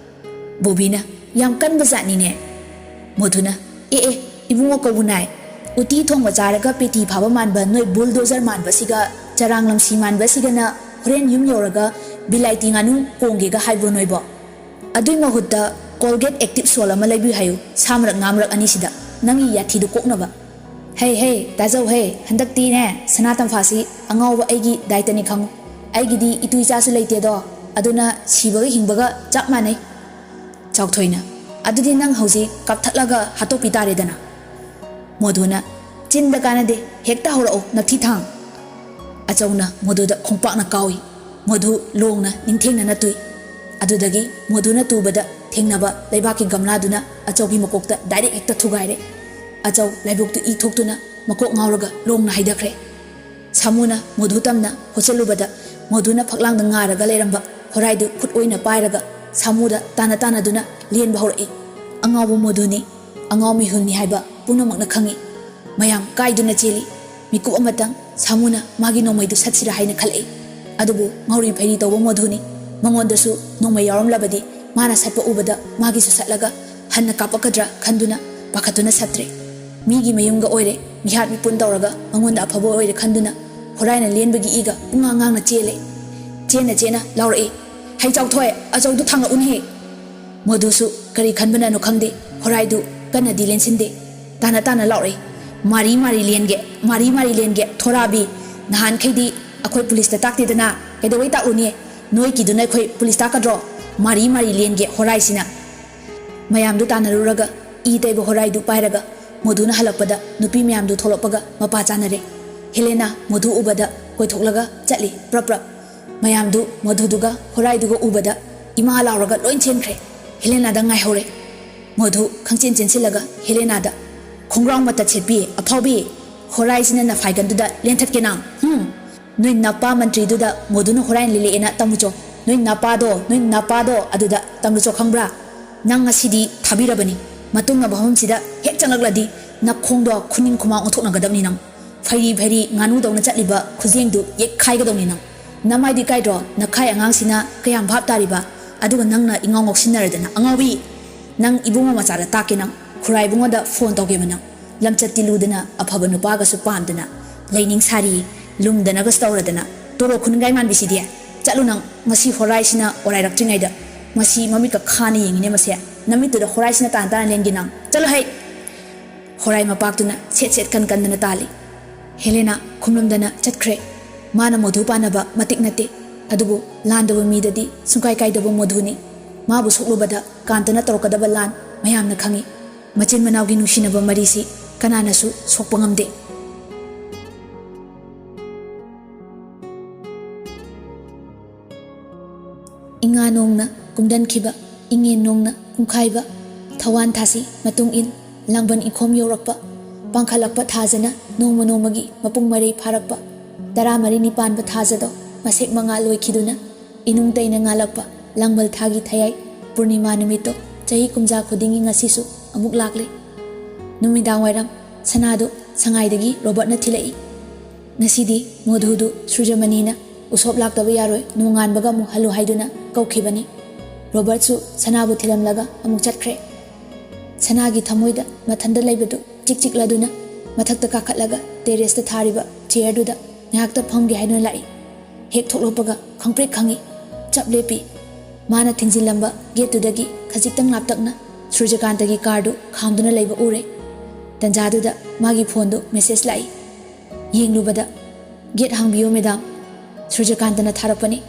ꯕꯣꯕꯤꯅ, "ꯌꯥꯝ ꯀꯟꯕ ꯖꯥꯠꯅꯤꯅꯦ꯫" ꯃꯣꯗꯨꯅ, "ꯑꯦ ꯑꯦ, ꯏꯕꯨꯡꯉꯣ ꯀꯧꯕ ꯅꯥꯏ꯫ ꯎꯇꯤ ꯊꯣꯡꯕ ꯆꯥꯔꯒ ꯄꯦꯇꯤ ꯐꯥꯕ ꯃꯥꯟꯕ ꯅꯣꯏ ꯕꯨꯜꯗꯣꯖꯔ ꯃꯥꯟꯕꯁꯤꯒ, ꯆꯔꯥꯡ ꯂꯝꯁꯤ ꯃꯥꯟꯕꯁꯤꯒꯅ ꯍꯣꯔꯦꯟ ꯌꯨꯝ ꯌꯧꯔꯒ ꯕꯤꯂꯥꯏꯇꯤ ꯉꯥꯅꯨ ꯀꯣꯡꯒꯦꯒ ꯍꯥꯏꯕ꯭ꯔꯣ ꯅꯣꯏꯕꯣ? ꯑꯗꯨꯏ ꯃꯍꯨꯠꯇ ꯀꯣꯜꯒꯦꯠ ꯑꯦꯛꯇꯤꯚ ꯁꯣꯜ ꯑꯃ ꯂꯩꯕꯤꯌꯨ ꯍꯥꯏꯌꯨ, ꯁꯥ ꯃꯔꯛ ꯉꯥ ꯃꯔꯛ ꯑꯅꯤꯁꯤꯗ, ꯅꯪꯒꯤ ꯌꯥꯊꯤꯗꯨ ꯀꯣꯛꯅꯕ꯫" "ꯍꯦ ꯍꯦ, ꯇꯥꯖꯧ ꯍꯦ, ꯍꯟꯗꯛꯇꯤꯅꯦ, ꯁꯅꯥ ꯇꯝꯐꯥꯁꯤ ꯑꯉꯥꯎꯕ ꯑꯩꯒꯤ ꯗꯥꯏꯇꯅꯤ ꯈꯪꯉꯨ꯫ ꯑꯩꯒꯤꯗꯤ ꯏꯇꯨ ꯏꯆꯥꯁꯨ ꯂꯩꯇꯦꯗꯣ, ꯑꯗꯨꯅ ꯁꯤꯕꯒ ꯍꯤꯡꯕꯒ ꯆꯞ ꯃꯥꯟꯅꯩ꯫" ꯆꯥꯎꯊꯣꯏꯅ, "ꯑꯗꯨꯗꯤ ꯅꯪ ꯍꯧꯖꯤꯛ ꯀꯥꯞꯊꯠꯂꯒ ꯍꯥꯠꯇꯣꯛꯄꯤ ꯇꯥꯔꯦꯗꯅ꯫" ꯃꯣꯗꯨꯅ, "ꯆꯤꯟꯗ ꯀꯥꯟꯅꯗꯦ, ꯍꯦꯛꯇ ꯍꯧꯔꯛꯑꯣ, ꯅꯞꯊꯤ ꯊꯥꯡ꯫" ꯑꯆꯧꯅ ꯃꯣꯗꯨꯗ ꯈꯣꯡꯄꯥꯛꯅ ꯀꯥꯎꯏ꯫ ꯃꯣꯗꯨ ꯂꯣꯡꯅ ꯅꯤꯡꯊꯦꯡꯅꯅ ꯇꯨꯏ꯫ ꯑꯗꯨꯗꯒꯤ ꯃꯣꯗꯨꯅ ꯇꯨꯕꯗ ꯊꯦꯡꯅꯕ ꯂꯩꯕꯥꯛꯀꯤ ꯒꯝꯂꯥꯗꯨꯅ ꯑꯆꯧꯒꯤ ꯃꯀꯣꯛꯇ ꯗꯥꯏꯔꯦꯛ ꯍꯦꯛꯇ ꯊꯨꯒꯥꯏꯔꯦ꯫ ꯑꯆꯧ ꯂꯥꯏꯕꯛꯇꯨ ꯏ ꯊꯣꯛꯇꯨꯅ ꯃꯀꯣꯛ ꯉꯥꯎꯔꯒ ꯂꯣꯡꯅ ꯍꯩꯊꯈ꯭ꯔꯦ꯫ ꯁꯥꯃꯨꯅ ꯃꯣꯗꯨ ꯇꯝꯅ ꯍꯣꯠꯆꯜꯂꯨꯕꯗ ꯃꯣꯙꯨꯅ ꯐꯛꯂꯥꯡꯗ ꯉꯥꯔꯒ ꯂꯩꯔꯝꯕ ꯍꯣꯔꯥꯏꯗꯨ ꯈꯨꯠ ꯑꯣꯏꯅ ꯄꯥꯏꯔꯒ ꯁꯥꯃꯨꯗ ꯇꯥꯟꯅ ꯇꯥꯟꯅꯗꯨꯅ ꯂꯦꯟꯕ ꯍꯧꯔꯛꯏ꯫ ꯑꯉꯥꯎꯕ ꯃꯣꯙꯨꯅꯤ, ꯑꯉꯥꯎ ꯃꯤꯍꯨꯜꯅꯤ ꯍꯥꯏꯕ ꯄꯨꯝꯅꯃꯛꯅ ꯈꯪꯏ꯫ ꯃꯌꯥꯝ ꯀꯥꯏꯗꯨꯅ ꯆꯦꯜꯂꯤ꯫ ꯃꯤꯀꯨꯞ ꯑꯃꯇꯪ ꯁꯥꯃꯨꯅ ꯃꯥꯒꯤ ꯅꯣꯡꯃꯩꯗꯨ ꯁꯠꯁꯤꯔꯥ ꯍꯥꯏꯅ ꯈꯜꯂꯛꯏ꯫ ꯑꯗꯨꯕꯨ ꯉꯥꯎꯔꯤ ꯐꯩꯔꯤ ꯇꯧꯕ ꯃꯣꯙꯨꯅꯤ꯫ ꯃꯉꯣꯟꯗꯁꯨ ꯅꯣꯡꯃꯩ ꯌꯥꯎꯔꯝꯂꯕꯗꯤ ꯃꯥꯅ ꯁꯠꯄ ꯎꯕꯗ ꯃꯥꯒꯤꯁꯨ ꯁꯠꯂꯒ ꯍꯟꯅ ꯀꯥꯞꯄꯛꯀꯗ꯭ꯔꯥ ꯈꯟꯗꯨꯅ ꯄꯥꯈꯠꯇꯨꯅ ꯁꯠꯇ꯭ꯔꯦ꯫ ꯃꯤꯒꯤ ꯃꯌꯨꯝꯒ ꯑꯣꯏꯔꯦ, ꯃꯤꯍꯥꯠ ꯃꯤꯄꯨꯟ ꯇꯧꯔꯒ ꯃꯉꯣꯟꯗ ꯑꯐꯕ ꯑꯣꯏꯔꯦ ꯈꯟꯗꯨꯅ ꯍꯣꯔꯥꯏꯅ ꯂꯦꯟꯕꯒꯤ ꯏꯒ ꯄꯨꯡꯉꯥꯡ ꯉꯥꯡꯅ ꯆꯦꯜꯂꯦ꯫ ꯆꯦꯟꯅ ꯆꯦꯟꯅ ꯂꯥꯎꯔꯛꯏ, "ꯍꯩ ꯆꯥꯎꯊꯣꯏ, ꯑꯆꯧꯗꯨ ꯊꯥꯡꯂꯛꯎꯅꯍꯦ!" ꯃꯣꯙꯨꯁꯨ ꯀꯔꯤ ꯈꯟꯕꯅꯅꯣ ꯈꯪꯗꯦ, ꯍꯣꯔꯥꯏꯗꯨ ꯀꯟꯅꯗꯤ ꯂꯦꯟꯁꯤꯟꯗꯦ꯫ ꯇꯥꯅ ꯇꯥꯅ ꯂꯥꯎꯔꯛꯏ, "ꯃꯥꯔꯤ ꯃꯥꯔꯤ ꯂꯦꯟꯒꯦ, ꯃꯥꯔꯤ ꯃꯥꯔꯤ ꯂꯦꯟꯒꯦ, ꯊꯣꯔꯥꯕꯤ! ꯅꯍꯥꯟꯈꯩꯗꯤ ꯑꯩꯈꯣꯏ ꯄꯨꯂꯤꯁꯇ ꯇꯥꯛꯇꯦꯗꯅ, ꯀꯩꯗꯧꯕꯩ ꯇꯥꯛꯎꯅꯤ? ꯅꯣꯏ ꯀꯤꯗꯨꯅ ꯑꯩꯈꯣꯏ ꯄꯨꯂꯤꯁ ꯇꯥꯛꯀꯗ꯭ꯔꯣ? ꯃꯥꯔꯤ ꯃꯥꯔꯤ ꯂꯦꯟꯒꯦ ꯍꯣꯔꯥꯏꯁꯤꯅ!" ꯃꯌꯥꯝꯗꯨ ꯇꯥꯟꯅꯔꯨꯔꯒ ꯏ ꯇꯩꯕ ꯍꯣꯔꯥꯏꯗꯨ ꯄꯥꯏꯔꯒ ꯃꯣꯙꯨꯅ ꯍꯜꯂꯛꯄꯗ ꯅꯨꯄꯤ ꯃꯌꯥꯝꯗꯨ ꯊꯣꯛꯂꯛꯄꯒ ꯃꯄꯥ ꯆꯥꯅꯔꯦ꯫ ꯍꯦꯂꯦꯅꯥ ꯃꯣꯙꯨ ꯎꯕꯗ ꯀꯣꯏꯊꯣꯛꯂꯒ ꯆꯠꯂꯤ ꯄ꯭ꯔꯞ ꯄ꯭ꯔꯞ꯫ ꯃꯌꯥꯝꯗꯨ ꯃꯣꯙꯨꯗꯨꯒ ꯍꯣꯔꯥꯏꯗꯨꯒ ꯎꯕꯗ ꯏꯃꯥ ꯂꯥꯎꯔꯒ ꯂꯣꯏ ꯆꯦꯟꯈ꯭ꯔꯦ꯫ ꯍꯦꯂꯦꯅꯥꯗ ꯉꯥꯏꯍꯧꯔꯦ꯫ ꯃꯣꯙꯨ ꯈꯪꯆꯦꯟ ꯆꯦꯟꯁꯤꯜꯂꯒ ꯍꯦꯂꯦꯅꯥꯗ, "ꯈꯣꯡꯒ꯭ꯔꯥꯎ ꯃꯇꯠ ꯁꯦꯠꯄꯤ ꯑꯐꯥꯎꯕꯤ, ꯍꯣꯔꯥꯏꯁꯤꯅ ꯅꯐꯥꯏꯒꯟꯗꯨꯗ ꯂꯦꯟꯊꯠꯀꯦ ꯅꯪ, ꯍꯨꯝ! ꯅꯣꯏ ꯅꯄꯥ ꯃꯟꯇ꯭ꯔꯤꯗꯨꯗ ꯃꯣꯙꯨꯅ ꯍꯣꯔꯥꯏꯅ ꯂꯤꯂꯛꯑꯦꯅ ꯇꯝꯃꯨꯆꯣ꯫ ꯅꯣꯏ ꯅꯄꯥꯗꯣ, ꯅꯣꯏ ꯅꯄꯥꯗꯣ ꯑꯗꯨꯗ ꯇꯝꯃꯨꯆꯣ, ꯈꯪꯕ꯭ꯔꯥ? ꯅꯪ ꯉꯁꯤꯗꯤ ꯊꯥꯕꯤꯔꯕꯅꯤ꯫ ꯃꯇꯨꯡ ꯃꯐꯝꯁꯤꯗ ꯍꯦꯛ ꯆꯪꯂꯛꯂꯗꯤ ꯅꯈꯣꯡꯗꯣ ꯈꯨꯅꯤꯡ ꯈꯨꯃꯥꯡ ꯑꯣꯟꯊꯣꯛꯅꯒꯗꯕꯅꯤ ꯅꯪ꯫ ꯐꯩꯔꯤ ꯐꯩꯔꯤ ꯉꯥꯅꯨꯗꯧꯅ ꯆꯠꯂꯤꯕ ꯈꯨꯖꯦꯡꯗꯨ ꯌꯦꯛꯈꯥꯏꯒꯗꯧꯅꯤ ꯅꯪ꯫ ꯅꯃꯥꯏꯗꯤ ꯀꯥꯏꯗ꯭ꯔꯣ? ꯅꯈꯥꯏ ꯑꯉꯥꯡꯁꯤꯅ ꯀꯌꯥꯝ ꯚꯥꯞ ꯇꯥꯔꯤꯕ? ꯑꯗꯨꯒ ꯅꯪꯅ ꯏꯉꯥꯎ ꯉꯥꯎꯁꯤꯟꯅꯔꯗꯅ, ꯑꯉꯥꯎꯕꯤ! ꯅꯪ ꯏꯕꯨꯡꯉꯣ ꯃꯆꯥꯗ ꯇꯥꯛꯀꯦ ꯅꯪ꯫ ꯈꯨꯔꯥꯏ ꯏꯕꯨꯡꯉꯣꯗ ꯐꯣꯟ ꯇꯧꯒꯦꯕ ꯅꯪ꯫ ꯂꯝꯆꯠ ꯇꯤꯜꯂꯨꯗꯅ, ꯑꯐꯕ ꯅꯨꯄꯥꯒꯁꯨ ꯄꯥꯝꯗꯅ, ꯂꯩꯅꯤꯡ ꯁꯥꯔꯤ, ꯂꯨꯝꯗꯅꯒꯁꯨ ꯇꯧꯔꯗꯅ, ꯇꯣꯔꯣ ꯈꯨꯟꯒꯥꯏ ꯃꯥꯟꯕꯤꯁꯤꯗꯤ꯫ ꯆꯠꯂꯨ ꯅꯪ, ꯉꯁꯤ ꯍꯣꯔꯥꯏꯁꯤꯅ ꯑꯣꯔꯥꯏꯔꯛꯇ꯭ꯔꯤꯉꯩꯗ꯫ ꯃꯁꯤ ꯃꯃꯤꯠꯀ ꯈꯥꯅ ꯌꯦꯡꯉꯤꯅꯦ ꯃꯁꯦ꯫ ꯅꯃꯤꯠꯇꯨꯗ ꯍꯣꯔꯥꯏꯁꯤꯅ ꯇꯥꯟ ꯇꯥꯅ ꯂꯦꯟꯒꯦ ꯅꯪ꯫ ꯆꯠꯂꯣ ꯍꯩ!" ꯍꯣꯔꯥꯏ ꯃꯄꯥꯛꯇꯨꯅ ꯁꯦꯠ ꯁꯦꯠ ꯀꯟ ꯀꯟꯗꯅ ꯇꯥꯜꯂꯤ꯫ ꯍꯦꯂꯦꯅꯥ ꯈꯨꯝꯂꯝꯗꯅ ꯆꯠꯈ꯭ꯔꯦ꯫ ꯃꯥꯅ ꯃꯣꯙꯨ ꯄꯥꯟꯅꯕ ꯃꯇꯤꯛ ꯅꯠꯇꯦ꯫ ꯑꯗꯨꯕꯨ ꯂꯥꯟꯗꯕ ꯃꯤꯗꯗꯤ ꯁꯨꯡꯀꯥꯏ ꯀꯥꯏꯗꯕ ꯃꯣꯙꯨꯅꯤ꯫ ꯃꯥꯕꯨ ꯁꯣꯛꯂꯨꯕꯗ ꯀꯥꯟꯇꯅ ꯇꯧꯔꯛꯀꯗꯕ ꯂꯥꯟ ꯃꯌꯥꯝꯅ ꯈꯪꯏ꯫ ꯃꯆꯤꯟ ꯃꯅꯥꯎꯒꯤ ꯅꯨꯡꯁꯤꯅꯕ ꯃꯔꯤꯁꯤ ꯀꯅꯥꯅꯁꯨ ꯁꯣꯛꯄ ꯉꯝꯗꯦ꯫ ꯏꯉꯥ ꯅꯣꯡꯅ ꯀꯨꯝꯗꯟꯈꯤꯕ, ꯏꯉꯦꯟ ꯅꯣꯡꯅ ꯀꯨꯡꯈꯥꯏꯕ, ꯊꯋꯥꯟ ꯊꯥꯁꯤ ꯃꯇꯨꯡ ꯏꯟ ꯂꯥꯡꯕꯟ ꯏꯈꯣꯝ ꯌꯧꯔꯛꯄ, ꯄꯥꯡꯈꯠꯂꯛꯄ ꯊꯥꯖꯅ ꯅꯣꯡꯃ ꯅꯣꯡꯃꯒꯤ ꯃꯄꯨꯡ ꯃꯔꯩ ꯐꯥꯔꯛꯄ, ꯇꯔꯥꯃꯔꯤꯅꯤ ꯄꯥꯟꯕ ꯊꯥꯖꯗꯣ ꯃꯁꯦꯛ ꯃꯉꯥ ꯂꯣꯏꯈꯤꯗꯨꯅ ꯏꯅꯨꯡ ꯇꯩꯅ ꯉꯥꯜꯂꯛꯄ ꯂꯥꯡꯕꯜ ꯊꯥꯒꯤ ꯊꯌꯥꯏ ꯄꯨꯔꯅꯤꯃꯥ ꯅꯨꯃꯤꯠꯇꯣ ꯆꯍꯤ ꯀꯨꯝꯖꯥ ꯈꯨꯗꯤꯡꯒꯤ ꯉꯁꯤꯁꯨ ꯑꯃꯨꯛ ꯂꯥꯛꯂꯦ꯫ ꯅꯨꯃꯤꯗꯥꯡ ꯋꯥꯏꯔꯝ ꯁꯅꯥꯗꯨ ꯁꯉꯥꯏꯗꯒꯤ ꯔꯣꯕꯔꯠꯅ ꯊꯤꯜꯂꯛꯏ꯫ ꯉꯁꯤꯗꯤ ꯃꯣꯙꯨꯗꯨ ꯁꯨꯔꯖꯃꯅꯤꯅ ꯎꯁꯣꯞ ꯂꯥꯛꯇꯕ ꯌꯥꯔꯣꯏ, ꯅꯣꯡꯉꯥꯟꯕꯒ ꯑꯃꯨꯛ ꯍꯜꯂꯨ ꯍꯥꯏꯗꯨꯅ ꯀꯧꯈꯤꯕꯅꯤ꯫ ꯔꯣꯕꯔꯠꯁꯨ ꯁꯅꯥꯕꯨ ꯊꯤꯜꯂꯝꯂꯒ ꯑꯃꯨꯛ ꯆꯠꯈ꯭ꯔꯦ꯫ ꯁꯅꯥꯒꯤ ꯊꯃꯣꯏꯗ ꯃꯊꯟꯇ ꯂꯩꯕꯗꯨ ꯆꯤꯛ ꯆꯤꯛꯂꯗꯨꯅ ꯃꯊꯛꯇ ꯀꯥꯈꯠꯂꯒ ꯇꯦꯔꯦꯁꯇ ꯊꯥꯔꯤꯕ ꯆꯤꯌꯔꯗꯨꯗ ꯉꯥꯏꯍꯥꯛꯇ ꯐꯝꯒꯦ ꯍꯥꯏꯗꯨꯅ ꯂꯥꯛꯏ꯫ ꯍꯦꯛ ꯊꯣꯛꯂꯛꯄꯒ ꯈꯪꯄ꯭ꯔꯦꯛ ꯈꯪꯉꯤ꯫ ꯆꯞ ꯂꯦꯞꯄꯤ꯫ ꯃꯥꯅ ꯊꯤꯡꯖꯤꯜꯂꯝꯕ ꯒꯦꯠꯇꯨꯗꯒꯤ ꯈꯖꯤꯛꯇꯪ ꯂꯥꯞꯇꯛꯅ ꯁꯨꯔꯖꯀꯥꯟꯇꯒꯤ ꯀꯥꯔꯗꯨ ꯈꯥꯝꯗꯨꯅ ꯂꯩꯕ ꯎꯔꯦ꯫ ꯇꯟꯖꯥꯗꯨꯗ ꯃꯥꯒꯤ ꯐꯣꯟꯗꯨ ꯃꯦꯁꯦꯖ ꯂꯥꯛꯏ꯫ ꯌꯦꯡꯂꯨꯕꯗ, "ꯒꯦꯠ ꯍꯥꯡꯕꯤꯌꯨ ꯃꯦꯗꯥꯝ, ꯁꯨꯔꯖꯀꯥꯟꯇꯅ ꯊꯥꯔꯛꯄꯅꯤ꯫"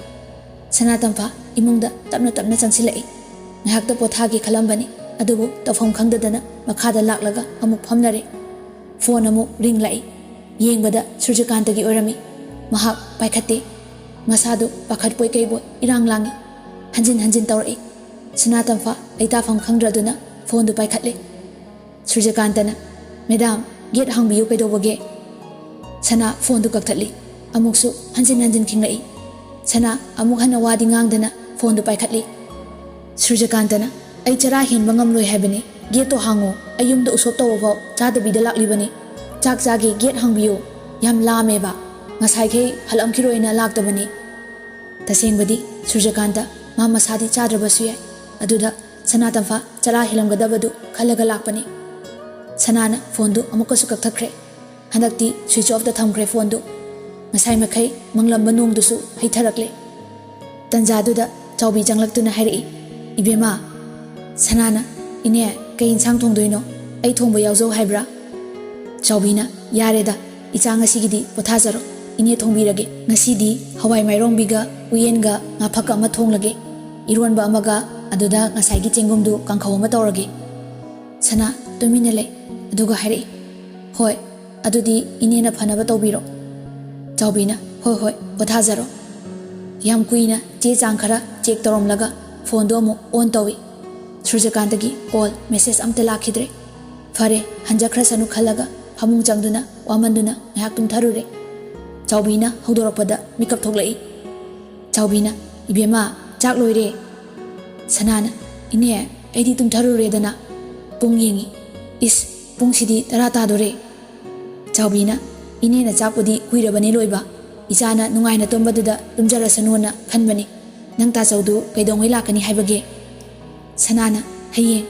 ꯁꯅꯥꯇꯝꯐꯥ ꯏꯃꯨꯡꯗ ꯇꯞꯅ ꯇꯞꯅ ꯆꯪꯁꯤꯜꯂꯛꯏ꯫ ꯉꯥꯏꯍꯥꯛꯇ ꯄꯣꯊꯥꯒꯦ ꯈꯜꯂꯝꯕꯅꯤ, ꯑꯗꯨꯕꯨ ꯇꯧꯐꯝ ꯈꯪꯗꯗꯅ ꯃꯈꯥꯗ ꯂꯥꯛꯂꯒ ꯑꯃꯨꯛ ꯐꯝꯅꯔꯦ꯫ ꯐꯣꯟ ꯑꯃꯨꯛ ꯔꯤꯡ ꯂꯥꯛꯏ꯫ ꯌꯦꯡꯕꯗ ꯁꯨꯔꯖꯀꯥꯟꯇꯒꯤ ꯑꯣꯏꯔꯝꯃꯤ꯫ ꯃꯍꯥꯛ ꯄꯥꯏꯈꯠꯇꯦ꯫ ꯃꯁꯥꯗꯨ ꯄꯥꯈꯠꯄꯣꯏ ꯀꯩꯕꯣꯏ ꯏꯔꯥꯡ ꯂꯥꯡꯏ꯫ ꯍꯟꯖꯤꯟ ꯍꯟꯖꯤꯟ ꯇꯧꯔꯛꯏ꯫ ꯁꯅꯥꯇꯝꯐꯥ ꯂꯩꯇꯥꯐꯝ ꯈꯪꯗ꯭ꯔꯗꯨꯅ ꯐꯣꯟꯗꯨ ꯄꯥꯏꯈꯠꯂꯦ꯫ ꯁꯨꯔꯖꯀꯥꯟꯇꯅ, "ꯃꯦꯗꯥꯝ, ꯒꯦꯠ ꯍꯥꯡꯕꯤꯌꯨ, ꯀꯩꯗꯧꯕꯒꯦ?" ꯁꯅꯥ ꯐꯣꯟꯗꯨ ꯀꯛꯊꯠꯂꯤ꯫ ꯑꯃꯨꯛꯁꯨ ꯍꯟꯖꯤꯟ ꯍꯟꯖꯤꯟ ꯈꯤꯡꯂꯛꯏ꯫ ꯁꯅꯥ ꯑꯃꯨꯛ ꯍꯟꯅ ꯋꯥꯗꯤ ꯉꯥꯡꯗꯅ ꯐꯣꯟꯗꯨ ꯄꯥꯏꯈꯠꯂꯤ꯫ ꯁꯨꯔꯖꯀꯥꯟꯇꯅ, "ꯑꯩ ꯆꯔꯥ ꯍꯦꯟꯕ ꯉꯝꯂꯣꯏ ꯍꯥꯏꯕꯅꯤ꯫ ꯒꯦꯠꯇꯣ ꯍꯥꯡꯉꯣ꯫ ꯑꯩ ꯌꯨꯝꯗ ꯎꯁꯣꯞ ꯇꯧꯕ ꯐꯥꯎ ꯆꯥꯗꯕꯤꯗ ꯂꯥꯛꯂꯤꯕꯅꯤ꯫ ꯆꯥꯛ ꯆꯥꯒꯦ, ꯒꯦꯠ ꯍꯥꯡꯕꯤꯌꯨ꯫ ꯌꯥꯝ ꯂꯥꯝꯃꯦꯕ꯫ ꯉꯁꯥꯏꯈꯩ ꯍꯜꯂꯛꯈꯤꯔꯣꯏꯅ ꯂꯥꯛꯇꯕꯅꯤ꯫" ꯇꯁꯦꯡꯕꯗꯤ ꯁꯨꯔꯖꯀꯥꯟꯇ ꯃꯥ ꯃꯁꯥꯗꯤ ꯆꯥꯗ꯭ꯔꯕꯁꯨ ꯌꯥꯏ꯫ ꯑꯗꯨꯗ ꯁꯅꯥꯇꯝꯐꯥ ꯆꯔꯥ ꯍꯦꯜꯂꯝꯒꯗꯕꯗꯨ ꯈꯜꯂꯒ ꯂꯥꯛꯄꯅꯤ꯫ ꯁꯅꯥꯅ ꯐꯣꯟꯗꯨ ꯑꯃꯨꯛꯀꯁꯨ ꯀꯛꯊꯠꯈ꯭ꯔꯦ꯫ ꯍꯟꯗꯛꯇꯤ ꯁ꯭ꯋꯤꯆ ꯑꯣꯐꯇ ꯊꯝꯈ꯭ꯔꯦ ꯐꯣꯟꯗꯨ꯫ ꯉꯁꯥꯏ ꯃꯈꯩ ꯃꯪꯂꯝꯕ ꯅꯣꯡꯗꯨꯁꯨ ꯍꯩꯊꯔꯛꯂꯦ꯫ ꯇꯟꯖꯥꯗꯨꯗ ꯆꯥꯎꯕꯤ ꯆꯪꯂꯛꯇꯨꯅ ꯍꯥꯏꯔꯛꯏ, "ꯏꯕꯦꯝꯃ, ꯁꯅꯥꯅ, ꯏꯅꯦ, ꯀꯩ ꯏꯟꯁꯥꯡ ꯊꯣꯡꯗꯣꯏꯅꯣ? ꯑꯩ ꯊꯣꯡꯕ ꯌꯥꯎꯖꯧ ꯍꯥꯏꯕ꯭ꯔꯥ?" ꯆꯥꯎꯕꯤꯅ, "ꯌꯥꯔꯦꯗ, ꯏꯆꯥ, ꯉꯁꯤꯒꯤꯗꯤ ꯄꯣꯊꯥꯖꯔꯣ, ꯏꯅꯦ ꯊꯣꯡꯕꯤꯔꯒꯦ꯫ ꯉꯁꯤꯗꯤ ꯍꯋꯥꯏ ꯃꯥꯏꯔꯣꯡꯕꯤꯒ ꯎꯌꯦꯟꯒ ꯉꯥꯐꯛꯀ ꯑꯃ ꯊꯣꯡꯂꯒꯦ, ꯏꯔꯣꯟꯕ ꯑꯃꯒ, ꯑꯗꯨꯗ ꯉꯁꯥꯏꯒꯤ ꯆꯦꯡꯒꯨꯝꯗꯨ ꯀꯥꯡꯈꯧ ꯑꯃ ꯇꯧꯔꯒꯦ꯫" ꯁꯅꯥ ꯇꯨꯃꯤꯟꯅ ꯂꯩ, ꯑꯗꯨꯒ ꯍꯥꯏꯔꯛꯏ, "ꯍꯣꯏ, ꯑꯗꯨꯗꯤ ꯏꯅꯦꯅ ꯐꯅꯕ ꯇꯧꯕꯤꯔꯣ꯫" ꯆꯥꯎꯕꯤꯅ, "ꯍꯣꯏ, ꯍꯣꯏ, ꯄꯣꯊꯥꯖꯔꯣ꯫" ꯌꯥꯝ ꯀꯨꯏꯅ ꯆꯦ ꯆꯥꯡ ꯈꯔ ꯆꯦꯛ ꯇꯧꯔꯝꯂꯒ ꯐꯣꯟꯗꯣ ꯑꯃꯨꯛ ꯑꯣꯟ ꯇꯧꯏ꯫ ꯁꯨꯔꯖꯀꯥꯟꯇꯒꯤ ꯀꯣꯜ, ꯃꯦꯁꯦꯖ ꯑꯝꯇ ꯂꯥꯛꯈꯤꯗ꯭ꯔꯦ꯫ ꯐꯔꯦ, ꯍꯟꯖꯈ꯭ꯔꯁꯅꯨ ꯈꯜꯂꯒ ꯐꯃꯨꯡ ꯆꯪꯗꯨꯅ ꯋꯥꯃꯟꯗꯨꯅ ꯉꯥꯏꯍꯥꯛ ꯇꯨꯝꯊꯔꯨꯔꯦ꯫ ꯆꯥꯎꯕꯤꯅ ꯍꯧꯗꯣꯔꯛꯄꯗ ꯃꯤꯀꯞ ꯊꯣꯛꯂꯛꯏ꯫ ꯆꯥꯎꯕꯤꯅ, "ꯏꯕꯦꯝꯃ, ꯆꯥꯛ ꯂꯣꯏꯔꯦ꯫" ꯁꯅꯥꯅ, "ꯏꯅꯦ, ꯑꯩꯗꯤ ꯇꯨꯝꯊꯔꯨꯔꯦꯗꯅ ꯄꯨꯡ ꯌꯦꯡꯉꯤ꯫" "ꯏꯁ, ꯄꯨꯡꯁꯤꯗꯤ ꯇꯔꯥ ꯇꯥꯗꯣꯔꯦ꯫" ꯆꯥꯎꯕꯤꯅ, "ꯏꯅꯦꯅ ꯆꯥꯛꯄꯨꯗꯤ ꯀꯨꯏꯔꯕꯅꯤ ꯂꯣꯏꯕ꯫ ꯏꯆꯥꯅ ꯅꯨꯡꯉꯥꯏꯅ ꯇꯨꯝꯕꯗꯨꯗ ꯇꯨꯝꯖꯔꯁꯅꯨꯅ ꯈꯟꯕꯅꯤ꯫ ꯅꯪ ꯇꯥꯆꯧꯗꯨ ꯀꯩꯗꯧꯉꯩ ꯂꯥꯛꯀꯅꯤ ꯍꯥꯏꯕꯒꯦ?" ꯁꯅꯥꯅ, "ꯍꯌꯦꯡ꯫"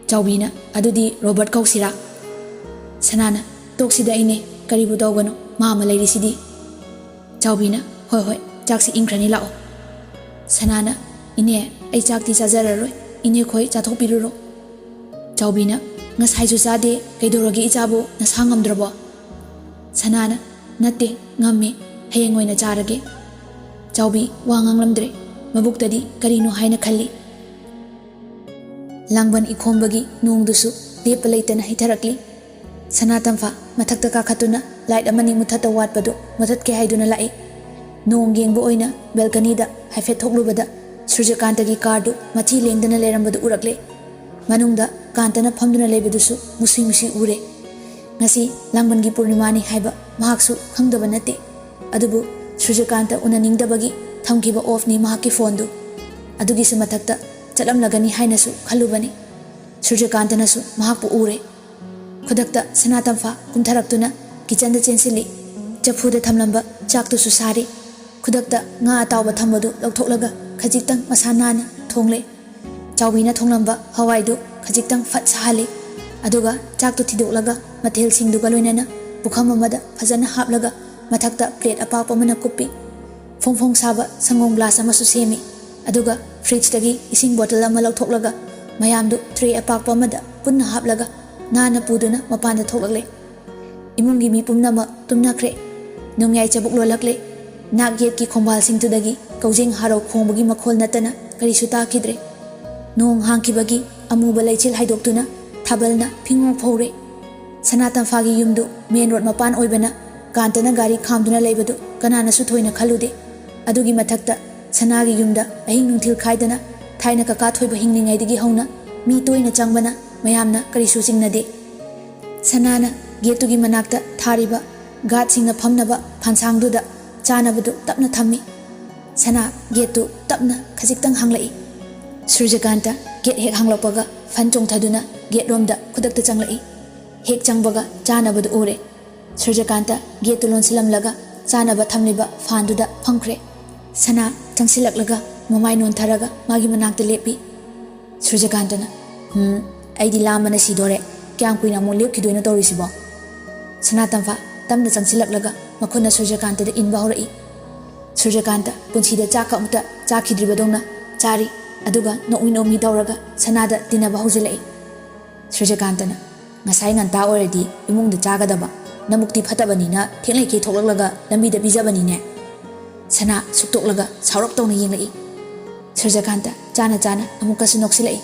ꯆꯥꯎꯕꯤꯅ, "ꯑꯗꯨꯗꯤ ꯔꯣꯕꯔꯠ ꯀꯧꯁꯤꯔꯥ?" ꯁꯅꯥꯅ, "ꯇꯣꯛꯁꯤꯗ ꯏꯅꯦ, ꯀꯔꯤꯕꯨ ꯇꯧꯒꯅꯣ, ꯃꯥ ꯑꯃ ꯂꯩꯔꯤꯁꯤꯗꯤ꯫" ꯆꯥꯎꯕꯤꯅ, "ꯍꯣꯏ ꯍꯣꯏ, ꯆꯥꯛꯁꯤ ꯏꯪꯈ꯭ꯔꯅꯤ, ꯂꯥꯛꯑꯣ꯫" ꯁꯅꯥꯅ, "ꯏꯅꯦ, ꯑꯩ ꯆꯥꯛꯇꯤ ꯆꯥꯖꯔꯔꯣꯏ, ꯏꯅꯦ ꯈꯣꯏ ꯆꯥꯊꯣꯛꯄꯤꯔꯨꯔꯣ꯫" ꯆꯥꯎꯕꯤꯅ, "ꯉꯁꯥꯏꯁꯨ ꯆꯥꯗꯦ, ꯀꯩꯗꯧꯔꯒꯦ ꯏꯆꯥꯕꯨ, ꯅꯁꯥ ꯉꯝꯗ꯭ꯔꯕꯣ?" ꯁꯅꯥꯅ, "ꯅꯠꯇꯦ, ꯉꯝꯃꯦ, ꯍꯌꯦꯡ ꯑꯣꯏꯅ ꯆꯥꯔꯒꯦ꯫" ꯆꯥꯎꯕꯤ ꯋꯥ ꯉꯥꯡꯂꯝꯗ꯭ꯔꯦ꯫ ꯃꯕꯨꯛꯇꯗꯤ ꯀꯔꯤꯅꯣ ꯍꯥꯏꯅ ꯈꯜꯂꯤ꯫ ꯂꯥꯡꯕꯟ ꯏꯈꯣꯝꯕꯒꯤ ꯅꯣꯡꯗꯨꯁꯨ ꯂꯦꯞꯄ ꯂꯩꯇꯅ ꯍꯩꯊꯔꯛꯂꯤ꯫ ꯁꯅꯥ ꯇꯝꯐꯥ ꯃꯊꯛꯇ ꯀꯥꯈꯠꯇꯨꯅ ꯂꯥꯏꯠ ꯑꯃꯅꯤ ꯃꯨꯊꯠꯇ ꯋꯥꯠꯄꯗꯨ ꯃꯨꯊꯠꯀꯦ ꯍꯥꯏꯗꯨꯅ ꯂꯥꯛꯏ꯫ ꯅꯣꯡ ꯌꯦꯡꯕ ꯑꯣꯏꯅ ꯕꯦꯜꯀꯅꯤꯗ ꯍꯥꯏꯐꯦꯠ ꯊꯣꯛꯂꯨꯕꯗ ꯁꯨꯔꯖꯀꯥꯟꯇꯒꯤ ꯀꯥꯔꯗꯨ ꯃꯆꯤ ꯂꯦꯡꯗꯅ ꯂꯩꯔꯝꯕꯗꯨ ꯎꯔꯛꯂꯦ꯫ ꯃꯅꯨꯡꯗ ꯀꯥꯟꯇꯅ ꯐꯝꯗꯨꯅ ꯂꯩꯕꯗꯨꯁꯨ ꯃꯨꯁꯤ ꯃꯨꯁꯤ ꯎꯔꯦ꯫ ꯉꯁꯤ ꯂꯥꯡꯕꯟꯒꯤ ꯄꯨꯔꯅꯤꯃꯥꯅꯤ ꯍꯥꯏꯕ ꯃꯍꯥꯛꯁꯨ ꯈꯪꯗꯕ ꯅꯠꯇꯦ꯫ ꯑꯗꯨꯕꯨ ꯁꯨꯔꯖꯀꯥꯟꯇ ꯎꯅꯅꯤꯡꯗꯕꯒꯤ ꯊꯝꯈꯤꯕ ꯑꯣꯐꯅꯤ ꯃꯍꯥꯛꯀꯤ ꯐꯣꯟꯗꯨ꯫ ꯑꯗꯨꯒꯤꯁꯨ ꯃꯊꯛꯇ ꯆꯠꯂꯝꯂꯒꯅꯤ ꯍꯥꯏꯅꯁꯨ ꯈꯜꯂꯨꯕꯅꯤ꯫ ꯁꯨꯔꯖꯀꯥꯟꯇꯅꯁꯨ ꯃꯍꯥꯛꯄꯨ ꯎꯔꯦ꯫ ꯈꯨꯗꯛꯇ ꯁꯅꯥ ꯇꯝꯐꯥ ꯀꯨꯝꯊꯔꯛꯇꯨꯅ ꯀꯤꯆꯟꯗ ꯆꯦꯟꯁꯤꯜꯂꯤ꯫ ꯆꯐꯨꯗ ꯊꯝꯂꯝꯕ ꯆꯥꯛꯇꯨꯁꯨ ꯁꯥꯔꯤ꯫ ꯈꯨꯗꯛꯇ ꯉꯥ ꯑꯇꯥꯎꯕ ꯊꯝꯕꯗꯨ ꯂꯧꯊꯣꯛꯂꯒ ꯈꯖꯤꯛꯇꯪ ꯃꯁꯥ ꯅꯥꯟꯅ ꯊꯣꯡꯂꯦ꯫ ꯆꯥꯎꯕꯤꯅ ꯊꯣꯡꯂꯝꯕ ꯍꯋꯥꯏꯗꯨ ꯈꯖꯤꯛꯇꯪ ꯐꯠ ꯁꯥꯍꯜꯂꯤ꯫ ꯑꯗꯨꯒ ꯆꯥꯛꯇꯨ ꯊꯤꯗꯣꯛꯂꯒ ꯃꯊꯦꯜꯁꯤꯡꯗꯨꯒ ꯂꯣꯏꯅꯅ ꯄꯨꯈꯝ ꯑꯃꯗ ꯐꯖꯅ ꯍꯥꯞꯂꯒ ꯃꯊꯛꯇ ꯄ꯭ꯂꯦꯠ ꯑꯄꯥꯛꯄ ꯑꯃꯅ ꯀꯨꯞꯄꯤ꯫ ꯐꯣꯡ ꯐꯣꯡ ꯁꯥꯕ ꯁꯪꯒꯣꯝ ꯒ꯭ꯂꯥꯁ ꯑꯃꯁꯨ ꯁꯦꯝꯃꯤ꯫ ꯑꯗꯨꯒ ꯐ꯭ꯔꯤꯖꯇꯒꯤ ꯏꯁꯤꯡ ꯕꯣꯇꯜ ꯑꯃ ꯂꯧꯊꯣꯛꯂꯒ ꯃꯌꯥꯝꯗꯨ ꯇ꯭ꯔꯦ ꯑꯄꯥꯛꯄ ꯑꯃꯗ ꯄꯨꯟꯅ ꯍꯥꯞꯂꯒ ꯅꯥꯟꯅ ꯄꯨꯗꯨꯅ ꯃꯄꯥꯟꯗ ꯊꯣꯛꯂꯛꯂꯦ꯫ ꯏꯃꯨꯡꯒꯤ ꯃꯤ ꯄꯨꯝꯅꯃꯛ ꯇꯨꯝꯅꯈ꯭ꯔꯦ꯫ ꯅꯣꯡꯌꯥꯏ ꯆꯕꯨꯛ ꯂꯣꯜꯂꯛꯂꯦ꯫ ꯅꯥꯛ ꯌꯦꯠꯀꯤ ꯈꯣꯡꯕꯥꯜꯁꯤꯡꯗꯨꯗꯒꯤ ꯀꯧꯖꯦꯡ ꯍꯥꯔꯧ ꯈꯣꯡꯕꯒꯤ ꯃꯈꯣꯜ ꯅꯠꯇꯅ ꯀꯔꯤꯁꯨ ꯇꯥꯈꯤꯗ꯭ꯔꯦ꯫ ꯅꯣꯡ ꯍꯥꯡꯈꯤꯕꯒꯤ ꯑꯃꯨꯕ ꯂꯩꯆꯤꯜ ꯍꯥꯏꯗꯣꯛꯇꯨꯅ ꯊꯥꯕꯜꯅ ꯐꯤꯉꯣꯛ ꯐꯧꯔꯦ꯫ ꯁꯅꯥ ꯇꯝꯐꯥꯒꯤ ꯌꯨꯝꯗꯨ ꯃꯦꯟ ꯔꯣꯗ ꯃꯄꯥꯟ ꯑꯣꯏꯕꯅ ꯀꯥꯟꯇꯅ ꯒꯥꯔꯤ ꯈꯥꯝꯗꯨꯅ ꯂꯩꯕꯗꯨ ꯀꯅꯥꯅꯁꯨ ꯊꯣꯏꯅ ꯈꯜꯂꯨꯗꯦ꯫ ꯑꯗꯨꯒꯤ ꯃꯊꯛꯇ ꯁꯅꯥꯒꯤ ꯌꯨꯝꯗ ꯑꯍꯤꯡ ꯅꯨꯡꯊꯤꯜ ꯈꯥꯏꯗꯅ ꯊꯥꯏꯅ ꯀꯀꯥ ꯊꯣꯏꯕ ꯍꯤꯡꯂꯤꯉꯩꯗꯒꯤ ꯍꯧꯅ ꯃꯤ ꯇꯣꯏꯅ ꯆꯪꯕꯅ ꯃꯌꯥꯝꯅ ꯀꯔꯤꯁꯨ ꯆꯤꯡꯅꯗꯦ꯫ ꯁꯅꯥꯅ ꯒꯦꯠꯇꯨꯒꯤ ꯃꯅꯥꯛꯇ ꯊꯥꯔꯤꯕ ꯒꯥꯔꯗꯁꯤꯡꯅ ꯐꯝꯅꯕ ꯐꯥꯟꯁꯥꯡꯗꯨꯗ ꯆꯥꯅꯕꯗꯨ ꯇꯞꯅ ꯊꯝꯃꯤ꯫ ꯁꯅꯥ ꯒꯦꯠꯇꯨ ꯇꯞꯅ ꯈꯖꯤꯛꯇꯪ ꯍꯥꯡꯂꯛꯏ꯫ ꯁꯨꯔꯖꯀꯥꯟꯇ ꯒꯦꯠ ꯍꯦꯛ ꯍꯥꯡꯂꯛꯄꯒ ꯐꯟ ꯆꯣꯡꯊꯗꯨꯅ ꯒꯦꯠꯂꯣꯝꯗ ꯈꯨꯗꯛꯇ ꯆꯪꯂꯛꯏ꯫ ꯍꯦꯛ ꯆꯪꯕꯒ ꯆꯥꯅꯕꯗꯨ ꯎꯔꯦ꯫ ꯁꯨꯔꯖꯀꯥꯟꯇ ꯒꯦꯠꯇꯨ ꯂꯣꯟꯁꯤꯜꯂꯝꯂꯒ ꯆꯥꯅꯕ ꯊꯝꯂꯤꯕ ꯐꯥꯟꯗꯨꯗ ꯐꯝꯈ꯭ꯔꯦ꯫ ꯁꯅꯥ ꯆꯪꯁꯤꯜꯂꯛꯂꯒ ꯃꯃꯥꯏ ꯅꯣꯟꯊꯔꯒ ꯃꯥꯒꯤ ꯃꯅꯥꯛꯇ ꯂꯦꯞꯄꯤ꯫ ꯁꯨꯔꯖꯀꯥꯟꯇꯅ, "ꯎꯝ, ꯑꯩꯗꯤ ꯂꯥꯝꯕꯅ ꯁꯤꯗꯣꯔꯦ꯫ ꯀꯌꯥꯝ ꯀꯨꯏꯅ ꯑꯃꯨꯛ ꯂꯦꯞꯈꯤꯗꯣꯏꯅꯣ ꯇꯧꯔꯤꯁꯤꯕꯣ?" ꯁꯅꯥ ꯇꯝꯐꯥ ꯇꯞꯅ ꯆꯪꯁꯤꯜꯂꯛꯂꯒ ꯃꯈꯨꯠꯅ ꯁꯨꯔꯖꯀꯥꯟꯇꯗ ꯏꯟꯕ ꯍꯧꯔꯛꯏ꯫ ꯁꯨꯔꯖꯀꯥꯟꯇ ꯄꯨꯟꯁꯤꯗ ꯆꯥꯛꯀ ꯑꯃꯨꯛꯇ ꯆꯥꯈꯤꯗ꯭ꯔꯤꯕꯗꯧꯅ ꯆꯥꯔꯤ, ꯑꯗꯨꯒ ꯅꯣꯛꯃꯤ ꯅꯣꯛꯃꯤ ꯇꯧꯔꯒ ꯁꯅꯥꯗ ꯇꯤꯟꯅꯕ ꯍꯧꯖꯤꯜꯂꯛꯏ꯫ ꯁꯨꯔꯖꯀꯥꯟꯇꯅ, "ꯉꯁꯥꯏ ꯉꯟꯇꯥ ꯑꯣꯏꯔꯗꯤ ꯏꯃꯨꯡꯗ ꯆꯥꯒꯗꯕ, ꯅꯕꯨꯛꯇꯤ ꯐꯠꯇꯕꯅꯤꯅ ꯊꯦꯡꯂꯩꯈꯩ ꯊꯣꯛꯂꯛꯂꯒ ꯂꯝꯕꯤꯗ ꯄꯤꯖꯕꯅꯤꯅꯦ?" ꯁꯅꯥ ꯁꯨꯛꯇꯣꯛꯂꯒ ꯁꯥꯎꯔꯞ ꯇꯧꯅ ꯌꯦꯡꯂꯛꯏ꯫ ꯁꯨꯔꯖꯀꯥꯟꯇ ꯆꯥꯅ ꯆꯥꯅ ꯑꯃꯨꯛꯀꯁꯨ ꯅꯣꯛꯁꯤꯜꯂꯛꯏ,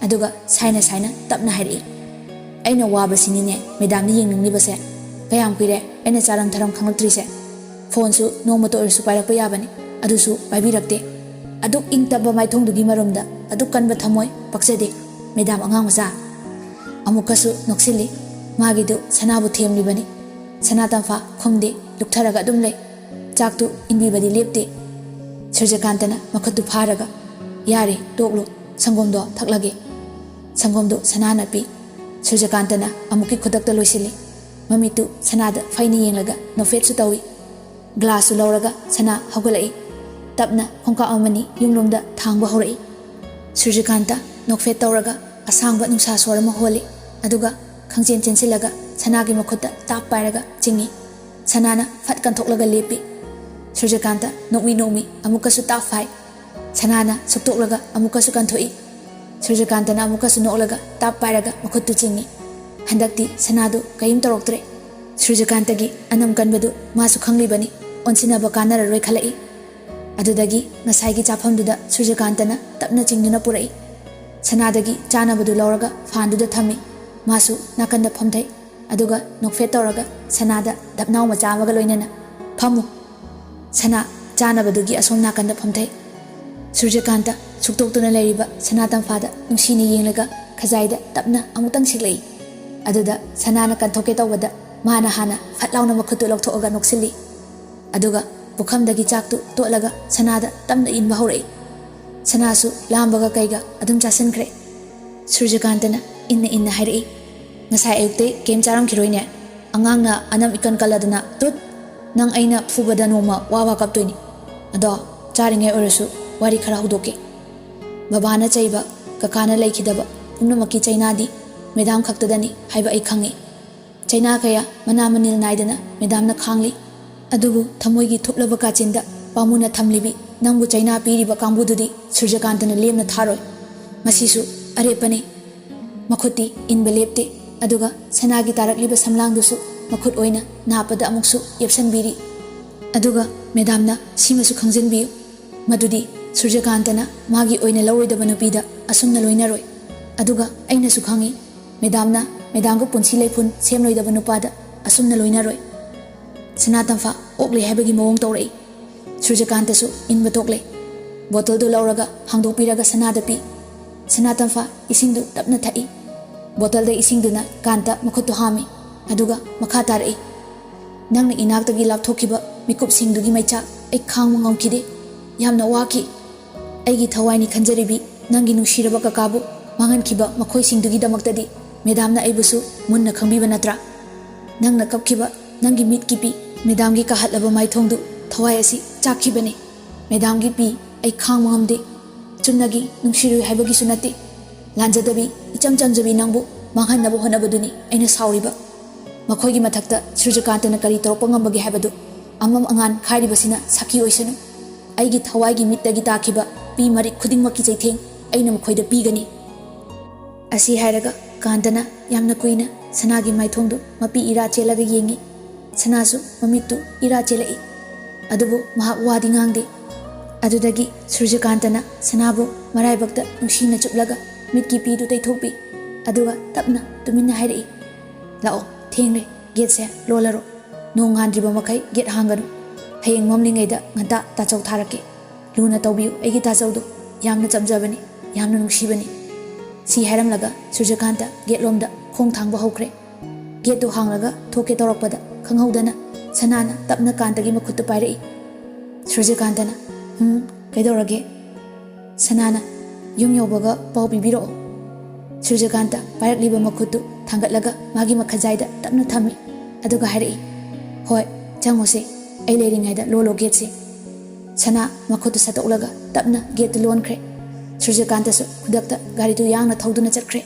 ꯑꯗꯨꯒ ꯁꯥꯏꯅ ꯁꯥꯏꯅ ꯇꯞꯅ ꯍꯥꯏꯔꯛꯏ, "ꯑꯩꯅ ꯋꯥꯕꯁꯤꯅꯤꯅꯦ ꯃꯦꯗꯥꯝꯅ ꯌꯦꯡꯅꯤꯡꯂꯤꯕꯁꯦ꯫ ꯀꯌꯥꯝ ꯀꯨꯏꯔꯦ ꯑꯩꯅ ꯆꯥꯔꯝ ꯊꯔꯝ ꯈꯪꯂꯛꯇ꯭ꯔꯤꯁꯦ? ꯐꯣꯟꯁꯨ ꯅꯣꯡꯃꯇ ꯑꯣꯏꯔꯁꯨ ꯄꯥꯏꯔꯛꯄ ꯌꯥꯕꯅꯤ, ꯑꯗꯨꯁꯨ ꯄꯥꯏꯕꯤꯔꯛꯇꯦ꯫ ꯑꯗꯨꯛ ꯏꯪ ꯇꯞꯄ ꯃꯥꯏꯊꯣꯡꯗꯨꯒꯤ ꯃꯔꯨꯝꯗ ꯑꯗꯨꯛ ꯀꯟꯕ ꯊꯃꯣꯏ, ꯄꯛꯆꯗꯦ, ꯃꯦꯗꯥꯝ ꯑꯉꯥꯡ ꯃꯆꯥ!" ꯑꯃꯨꯛꯀꯁꯨ ꯅꯣꯛꯁꯤꯜꯂꯤ꯫ ꯃꯥꯒꯤꯗꯨ ꯁꯅꯥꯕꯨ ꯊꯦꯝꯂꯤꯕꯅꯤ꯫ ꯁꯅꯥ ꯇꯝꯐꯥ ꯈꯨꯝꯗꯦ, ꯂꯨꯞꯊꯔꯒ ꯑꯗꯨꯝ ꯂꯩ꯫ ꯆꯥꯛꯇꯨ ꯏꯟꯕꯤꯕꯗꯤ ꯂꯦꯞꯇꯦ꯫ ꯁꯨꯔꯖꯀꯥꯟꯇꯅ ꯃꯈꯨꯠꯇꯨ ꯐꯥꯔꯒ, "ꯌꯥꯔꯦ, ꯇꯣꯛꯂꯣ, ꯁꯪꯒꯣꯝꯗꯣ ꯊꯛꯂꯒꯦ꯫" ꯁꯪꯒꯣꯝꯗꯨ ꯁꯅꯥꯅ ꯄꯤ꯫ ꯁꯨꯔꯖꯀꯥꯟꯇꯅ ꯑꯃꯨꯛꯀꯤ ꯈꯨꯗꯛꯇ ꯂꯣꯏꯁꯤꯜꯂꯤ꯫ ꯃꯃꯤꯠꯇꯨ ꯁꯅꯥꯗ ꯐꯩꯅ ꯌꯦꯡꯂꯒ ꯅꯣꯛꯐꯦꯠꯁꯨ ꯇꯧꯏ꯫ ꯒ꯭ꯂꯥꯁꯁꯨ ꯂꯧꯔꯒ ꯁꯅꯥ ꯍꯧꯒꯠꯂꯛꯏ꯫ ꯇꯞꯅ ꯈꯣꯡꯀꯥꯞ ꯑꯃꯅꯤ ꯌꯨꯝꯂꯣꯝꯗ ꯊꯥꯡꯕ ꯍꯧꯔꯛꯏ꯫ ꯁꯨꯔꯖꯀꯥꯟꯇ ꯅꯣꯛꯐꯦꯠ ꯇꯧꯔꯒ ꯑꯁꯥꯡꯕ ꯅꯨꯡꯁꯥ ꯁꯣꯔ ꯑꯃ ꯍꯣꯜꯂꯤ꯫ ꯑꯗꯨꯒ ꯈꯪꯆꯦꯟ ꯆꯦꯟꯁꯤꯜꯂꯒ ꯁꯅꯥꯒꯤ ꯃꯈꯨꯠꯇ ꯇꯥꯞ ꯄꯥꯏꯔꯒ ꯆꯤꯡꯏ꯫ ꯁꯅꯥꯅ ꯐꯠ ꯀꯟꯊꯣꯛꯂꯒ ꯂꯦꯞꯄꯤ꯫ ꯁꯨꯔꯖꯀꯥꯟꯇ ꯅꯣꯛꯃꯤ ꯅꯣꯛꯃꯤ ꯑꯃꯨꯛꯀꯁꯨ ꯇꯥꯞ ꯐꯥꯏ꯫ ꯁꯅꯥꯅ ꯁꯨꯛꯇꯣꯛꯂꯒ ꯑꯃꯨꯛꯀꯁꯨ ꯀꯟꯊꯣꯛꯏ꯫ ꯁꯨꯔꯖꯀꯥꯟꯇꯅ ꯑꯃꯨꯛꯀꯁꯨ ꯅꯣꯛꯂꯒ ꯇꯥꯞ ꯄꯥꯏꯔꯒ ꯃꯈꯨꯠꯇꯨ ꯆꯤꯡꯏ꯫ ꯍꯟꯗꯛꯇꯤ ꯁꯅꯥꯗꯨ ꯀꯔꯤꯝ ꯇꯧꯔꯛꯇ꯭ꯔꯦ꯫ ꯁꯨꯔꯖꯀꯥꯟꯇꯒꯤ ꯑꯅꯝ ꯀꯟꯕꯗꯨ ꯃꯥꯁꯨ ꯈꯪꯂꯤꯕꯅꯤ꯫ ꯑꯣꯟꯁꯤꯟꯅꯕ ꯀꯥꯟꯅꯔꯔꯣꯏ ꯈꯜꯂꯛꯏ꯫ ꯑꯗꯨꯗꯒꯤ ꯉꯁꯥꯏꯒꯤ ꯆꯥꯐꯝꯗꯨꯗ ꯁꯨꯔꯖꯀꯥꯟꯇꯅ ꯇꯞꯅ ꯆꯤꯡꯗꯨꯅ ꯄꯨꯔꯛꯏ꯫ ꯁꯅꯥꯗꯒꯤ ꯆꯥꯅꯕꯗꯨ ꯂꯧꯔꯒ ꯐꯥꯟꯗꯨꯗ ꯊꯝꯃꯤ꯫ ꯃꯥꯁꯨ ꯅꯥꯀꯟꯗ ꯐꯝꯊꯩ꯫ ꯑꯗꯨꯒ ꯅꯣꯛꯐꯦꯠ ꯇꯧꯔꯒ ꯁꯅꯥꯗ ꯙꯞꯅꯥꯎ ꯃꯆꯥ ꯑꯃꯒ ꯂꯣꯏꯅꯅ, "ꯐꯝꯃꯨ꯫" ꯁꯅꯥ ꯆꯥꯅꯕꯗꯨꯒꯤ ꯑꯁꯣꯝ ꯅꯥꯀꯟꯗ ꯐꯝꯊꯩ꯫ ꯁꯨꯔꯖꯀꯥꯟꯇ ꯁꯨꯛꯇꯣꯛꯇꯨꯅ ꯂꯩꯔꯤꯕ ꯁꯅꯥ ꯇꯝꯐꯥꯗ ꯅꯨꯡꯁꯤꯅ ꯌꯦꯡꯂꯒ ꯈꯖꯥꯏꯗ ꯇꯞꯅ ꯑꯃꯨꯛꯇꯪ ꯁꯤꯛꯂꯛꯏ꯫ ꯑꯗꯨꯗ ꯁꯅꯥꯅ ꯀꯟꯊꯣꯛꯀꯦ ꯇꯧꯕꯗ ꯃꯥꯅ ꯍꯥꯟꯅ ꯐꯠ ꯂꯥꯎꯅ ꯃꯈꯨꯠꯇꯨ ꯂꯧꯊꯣꯛꯑꯒ ꯅꯣꯛꯁꯤꯜꯂꯤ꯫ ꯑꯗꯨꯒ ꯄꯨꯈꯝꯗꯒꯤ ꯆꯥꯛꯇꯨ ꯇꯣꯠꯂꯒ ꯁꯅꯥꯗ ꯇꯞꯅ ꯏꯟꯕ ꯍꯧꯔꯛꯏ꯫ ꯁꯅꯥꯁꯨ ꯂꯥꯝꯕꯒ ꯀꯩꯒ ꯑꯗꯨꯝ ꯆꯥꯁꯤꯟꯈ꯭ꯔꯦ꯫ ꯁꯨꯔꯖꯀꯥꯟꯇꯅ ꯏꯟꯅ ꯏꯟꯅ ꯍꯥꯏꯔꯛꯏ, "ꯉꯁꯥꯏ ꯑꯌꯨꯛꯇꯩ ꯀꯩꯝ ꯆꯥꯔꯝꯈꯤꯔꯣꯏꯅꯦ? ꯑꯉꯥꯡꯅ ꯑꯅꯝ ꯏꯀꯟ ꯀꯜꯂꯗꯅ꯫ ꯇꯨꯠ! ꯅꯪ ꯑꯩꯅ ꯐꯨꯕꯗ ꯅꯣꯡꯃ ꯋꯥ ꯋꯥ ꯀꯞꯇꯣꯏꯅꯤ꯫ ꯑꯗꯣ ꯆꯥꯔꯤꯉꯩ ꯑꯣꯏꯔꯁꯨ ꯋꯥꯔꯤ ꯈꯔ ꯍꯧꯗꯣꯛꯀꯦ꯫ ꯕꯕꯥꯅ ꯆꯩꯕ, ꯀꯀꯥꯅ ꯂꯩꯈꯤꯗꯕ ꯄꯨꯝꯅꯃꯛꯀꯤ ꯆꯩꯅꯥꯗꯤ ꯃꯦꯗꯥꯝ ꯈꯛꯇꯗꯅꯤ ꯍꯥꯏꯕ ꯑꯩ ꯈꯪꯏ꯫ ꯆꯩꯅꯥ ꯀꯌꯥ ꯃꯅꯥ ꯃꯅꯤꯜ ꯅꯥꯏꯗꯅ ꯃꯦꯗꯥꯝꯅ ꯈꯥꯡꯂꯤ꯫ ꯑꯗꯨꯕꯨ ꯊꯃꯣꯏꯒꯤ ꯊꯨꯞꯂꯕ ꯀꯥꯆꯤꯟꯗ ꯄꯥꯃꯨꯅ ꯊꯝꯂꯤꯕꯤ ꯅꯪꯕꯨ ꯆꯩꯅꯥ ꯄꯤꯔꯤꯕ ꯀꯥꯡꯕꯨꯗꯨꯗꯤ ꯁꯨꯔꯖꯀꯥꯟꯇꯅ ꯂꯦꯝꯅ ꯊꯥꯔꯣꯏ꯫ ꯃꯁꯤꯁꯨ ꯑꯔꯦꯞꯄꯅꯤ꯫" ꯃꯈꯨꯠꯇꯤ ꯏꯟꯕ ꯂꯦꯞꯇꯦ꯫ ꯑꯗꯨꯒ ꯁꯅꯥꯒꯤ ꯇꯥꯔꯛꯂꯤꯕ ꯁꯝꯂꯥꯡꯗꯨꯁꯨ ꯃꯈꯨꯠ ꯑꯣꯏꯅ ꯅꯥꯞꯄꯗ ꯑꯃꯨꯛꯁꯨ ꯌꯦꯞꯁꯟꯕꯤꯔꯤ꯫ ꯑꯗꯨꯒ ꯃꯦꯗꯥꯝꯅ ꯁꯤꯃꯁꯨ ꯈꯪꯖꯤꯟꯕꯤꯌꯨ, ꯃꯗꯨꯗꯤ ꯁꯨꯔꯖꯀꯥꯟꯇꯅ ꯃꯥꯒꯤ ꯑꯣꯏꯅ ꯂꯧꯔꯣꯏꯗꯕ ꯅꯨꯄꯤꯗ ꯑꯁꯨꯝꯅ ꯂꯣꯏꯅꯔꯣꯏ꯫ ꯑꯗꯨꯒ ꯑꯩꯅꯁꯨ ꯈꯪꯏ, ꯃꯦꯗꯥꯝꯅ ꯃꯦꯗꯥꯝꯒ ꯄꯨꯟꯁꯤ ꯂꯩꯐꯨꯟ ꯁꯦꯝꯂꯣꯏꯗꯕ ꯅꯨꯄꯥꯗ ꯑꯁꯨꯝꯅ ꯂꯣꯏꯅꯔꯣꯏ꯫ ꯁꯅꯥꯇꯝꯐꯥ ꯑꯣꯛꯂꯦ ꯍꯥꯏꯕꯒꯤ ꯃꯑꯣꯡ ꯇꯧꯔꯛꯏ꯫ ꯁꯨꯔꯖꯀꯥꯟꯇꯁꯨ ꯏꯟꯕ ꯇꯣꯛꯂꯦ꯫ ꯕꯣꯇꯜꯗꯨ ꯂꯧꯔꯒ ꯍꯥꯡꯗꯣꯛꯄꯤꯔꯒ ꯁꯅꯥꯗ ꯄꯤ꯫ ꯁꯅꯥꯇꯝꯐꯥ ꯏꯁꯤꯡꯗꯨ ꯇꯞꯅ ꯊꯛꯏ꯫ ꯕꯣꯇꯜꯗ ꯏꯁꯤꯡꯗꯨꯅ ꯀꯥꯟꯇ ꯃꯈꯨꯠꯇꯨ ꯍꯥꯝꯃꯤ꯫ ꯑꯗꯨꯒ ꯃꯈꯥ ꯇꯥꯔꯛꯏ, "ꯅꯪꯅ ꯏꯅꯥꯛꯇꯒꯤ ꯂꯥꯞꯊꯣꯛꯈꯤꯕ ꯃꯤꯀꯨꯞꯁꯤꯡꯗꯨꯒꯤ ꯃꯩꯆꯥꯛ ꯑꯩ ꯈꯥꯡꯕ ꯉꯝꯈꯤꯗꯦ꯫ ꯌꯥꯝꯅ ꯋꯥꯈꯤ꯫ ꯑꯩꯒꯤ ꯊꯋꯥꯏꯅꯤ ꯈꯟꯖꯔꯤꯕꯤ ꯅꯪꯒꯤ ꯅꯨꯡꯁꯤꯔꯕ ꯀꯀꯥꯕꯨ ꯃꯥꯡꯍꯟꯈꯤꯕ ꯃꯈꯣꯏꯁꯤꯡꯗꯨꯒꯤꯗꯃꯛꯇꯗꯤ ꯃꯦꯗꯥꯝꯅ ꯑꯩꯕꯨꯁꯨ ꯃꯨꯟꯅ ꯈꯪꯕꯤꯕ ꯅꯠꯇ꯭ꯔꯥ? ꯅꯪꯅ ꯀꯞꯈꯤꯕ ꯅꯪꯒꯤ ꯃꯤꯠꯀꯤ ꯄꯤ, ꯃꯦꯗꯥꯝꯒꯤ ꯀꯥꯍꯠꯂꯕ ꯃꯥꯏꯊꯣꯡꯗꯨ ꯊꯋꯥꯏ ꯑꯁꯤ ꯆꯥꯛꯈꯤꯕꯅꯤ꯫ ꯃꯦꯗꯥꯝꯒꯤ ꯄꯤ ꯑꯩ ꯈꯥꯡꯕ ꯉꯝꯗꯦ꯫ ꯆꯨꯝꯅꯒꯤ ꯅꯨꯡꯁꯤꯔꯣꯏ ꯍꯥꯏꯕꯒꯤꯁꯨ ꯅꯠꯇꯦ꯫ ꯂꯥꯟꯖꯗꯕꯤ, ꯏꯆꯝ ꯆꯝꯖꯕꯤ ꯅꯪꯕꯨ ꯃꯥꯡꯍꯟꯅꯕ ꯍꯣꯠꯅꯕꯗꯨꯅꯤ ꯑꯩꯅ ꯁꯥꯎꯔꯤꯕ꯫ ꯃꯈꯣꯏꯒꯤ ꯃꯊꯛꯇ ꯁꯨꯔꯖꯀꯥꯟꯇꯅ ꯀꯔꯤ ꯇꯧꯔꯛꯄ ꯉꯝꯕꯒꯦ ꯍꯥꯏꯕꯗꯨ ꯑꯃꯝ ꯑꯉꯥꯟ ꯈꯥꯏꯔꯤꯕꯁꯤꯅ ꯁꯥꯈꯤ ꯑꯣꯏꯁꯅꯨ꯫ ꯑꯩꯒꯤ ꯊꯋꯥꯏꯒꯤ ꯃꯤꯠꯇꯒꯤ ꯇꯥꯈꯤꯕ ꯄꯤ ꯃꯔꯤꯛ ꯈꯨꯗꯤꯡꯃꯛꯀꯤ ꯆꯩꯊꯦꯡ ꯑꯩꯅ ꯃꯈꯣꯏꯗ ꯄꯤꯒꯅꯤ꯫" ꯑꯁꯤ ꯍꯥꯏꯔꯒ ꯀꯥꯟꯇꯅ ꯌꯥꯝꯅ ꯀꯨꯏꯅ ꯁꯅꯥꯒꯤ ꯃꯥꯏꯊꯣꯡꯗꯨ ꯃꯄꯤ ꯏꯔꯥ ꯆꯦꯜꯂꯒ ꯌꯦꯡꯉꯤ꯫ ꯁꯅꯥꯁꯨ ꯃꯃꯤꯠꯇꯨ ꯏꯔꯥ ꯆꯦꯜꯂꯛꯏ꯫ ꯑꯗꯨꯕꯨ ꯃꯍꯥꯛ ꯋꯥꯗꯤ ꯉꯥꯡꯗꯦ꯫ ꯑꯗꯨꯗꯒꯤ ꯁꯨꯔꯖꯀꯥꯟꯇꯅ ꯁꯅꯥꯕꯨ ꯃꯔꯥꯏꯕꯛꯇ ꯅꯨꯡꯁꯤꯅ ꯆꯨꯞꯂꯒ ꯃꯤꯠꯀꯤ ꯄꯤꯗꯨ ꯇꯩꯊꯣꯛꯄꯤ꯫ ꯑꯗꯨꯒ ꯇꯞꯅ ꯇꯨꯃꯤꯟꯅ ꯍꯥꯏꯔꯛꯏ, "ꯂꯥꯛꯑꯣ, ꯊꯦꯡꯂꯦ, ꯒꯦꯠꯁꯦ ꯂꯣꯜꯂꯔꯣ꯫ ꯅꯣꯡ ꯉꯥꯟꯗ꯭ꯔꯤꯕ ꯃꯈꯩ ꯒꯦꯠ ꯍꯥꯡꯒꯅꯨ꯫ ꯍꯌꯦꯡ ꯃꯝꯂꯤꯉꯩꯗ ꯉꯟꯇꯥ ꯇꯥꯆꯧ ꯊꯥꯔꯛꯀꯦ꯫ ꯂꯨꯅ ꯇꯧꯕꯤꯌꯨ ꯑꯩꯒꯤ ꯇꯥꯆꯧꯗꯣ꯫ ꯌꯥꯝꯅ ꯆꯝꯖꯕꯅꯤ, ꯌꯥꯝꯅ ꯅꯨꯡꯁꯤꯕꯅꯤ꯫" ꯁꯤ ꯍꯥꯏꯔꯝꯂꯒ ꯁꯨꯔꯖꯀꯥꯟꯇ ꯒꯦꯠꯂꯣꯝꯗ ꯈꯣꯡ ꯊꯥꯡꯕ ꯍꯧꯈ꯭ꯔꯦ꯫ ꯒꯦꯠꯇꯨ ꯍꯥꯡꯂꯒ ꯊꯣꯛꯀꯦ ꯇꯧꯔꯛꯄꯗ ꯈꯪꯍꯧꯗꯅ ꯁꯅꯥꯅ ꯇꯞꯅ ꯀꯥꯟꯇꯒꯤ ꯃꯈꯨꯠꯇꯨ ꯄꯥꯏꯔꯛꯏ꯫ ꯁꯨꯔꯖꯀꯥꯟꯇꯅ, "ꯍꯨꯝ, ꯀꯩꯗꯧꯔꯒꯦ?" ꯁꯅꯥꯅ ꯌꯨꯝ ꯌꯧꯕꯒ ꯄꯥꯎ ꯄꯤꯕꯤꯔꯛꯑꯣ꯫ ꯁꯨꯔꯖꯀꯥꯟꯇ ꯄꯥꯏꯔꯛꯂꯤꯕ ꯃꯈꯨꯠꯇꯨ ꯊꯥꯡꯒꯠꯂꯒ ꯃꯥꯒꯤ ꯃꯈꯖꯥꯏꯗ ꯇꯞꯅ ꯊꯝꯃꯤ꯫ ꯑꯗꯨꯒ ꯍꯥꯏꯔꯛꯏ, "ꯍꯣꯏ, ꯆꯪꯉꯨꯁꯦ꯫ ꯑꯩ ꯂꯩꯔꯤꯉꯩꯗ ꯂꯣꯜꯂꯣ ꯒꯦꯠꯁꯦ꯫" ꯁꯅꯥ ꯃꯈꯨꯠꯇꯨ ꯁꯠꯇꯣꯛꯂꯒ ꯇꯞꯅ ꯒꯦꯠꯇꯨ ꯂꯣꯟꯈ꯭ꯔꯦ꯫ ꯁꯨꯔꯖꯀꯥꯟꯇꯁꯨ ꯈꯨꯗꯛꯇ ꯒꯥꯔꯤꯗꯨ ꯌꯥꯡꯅ ꯊꯧꯗꯨꯅ ꯆꯠꯈ꯭ꯔꯦ꯫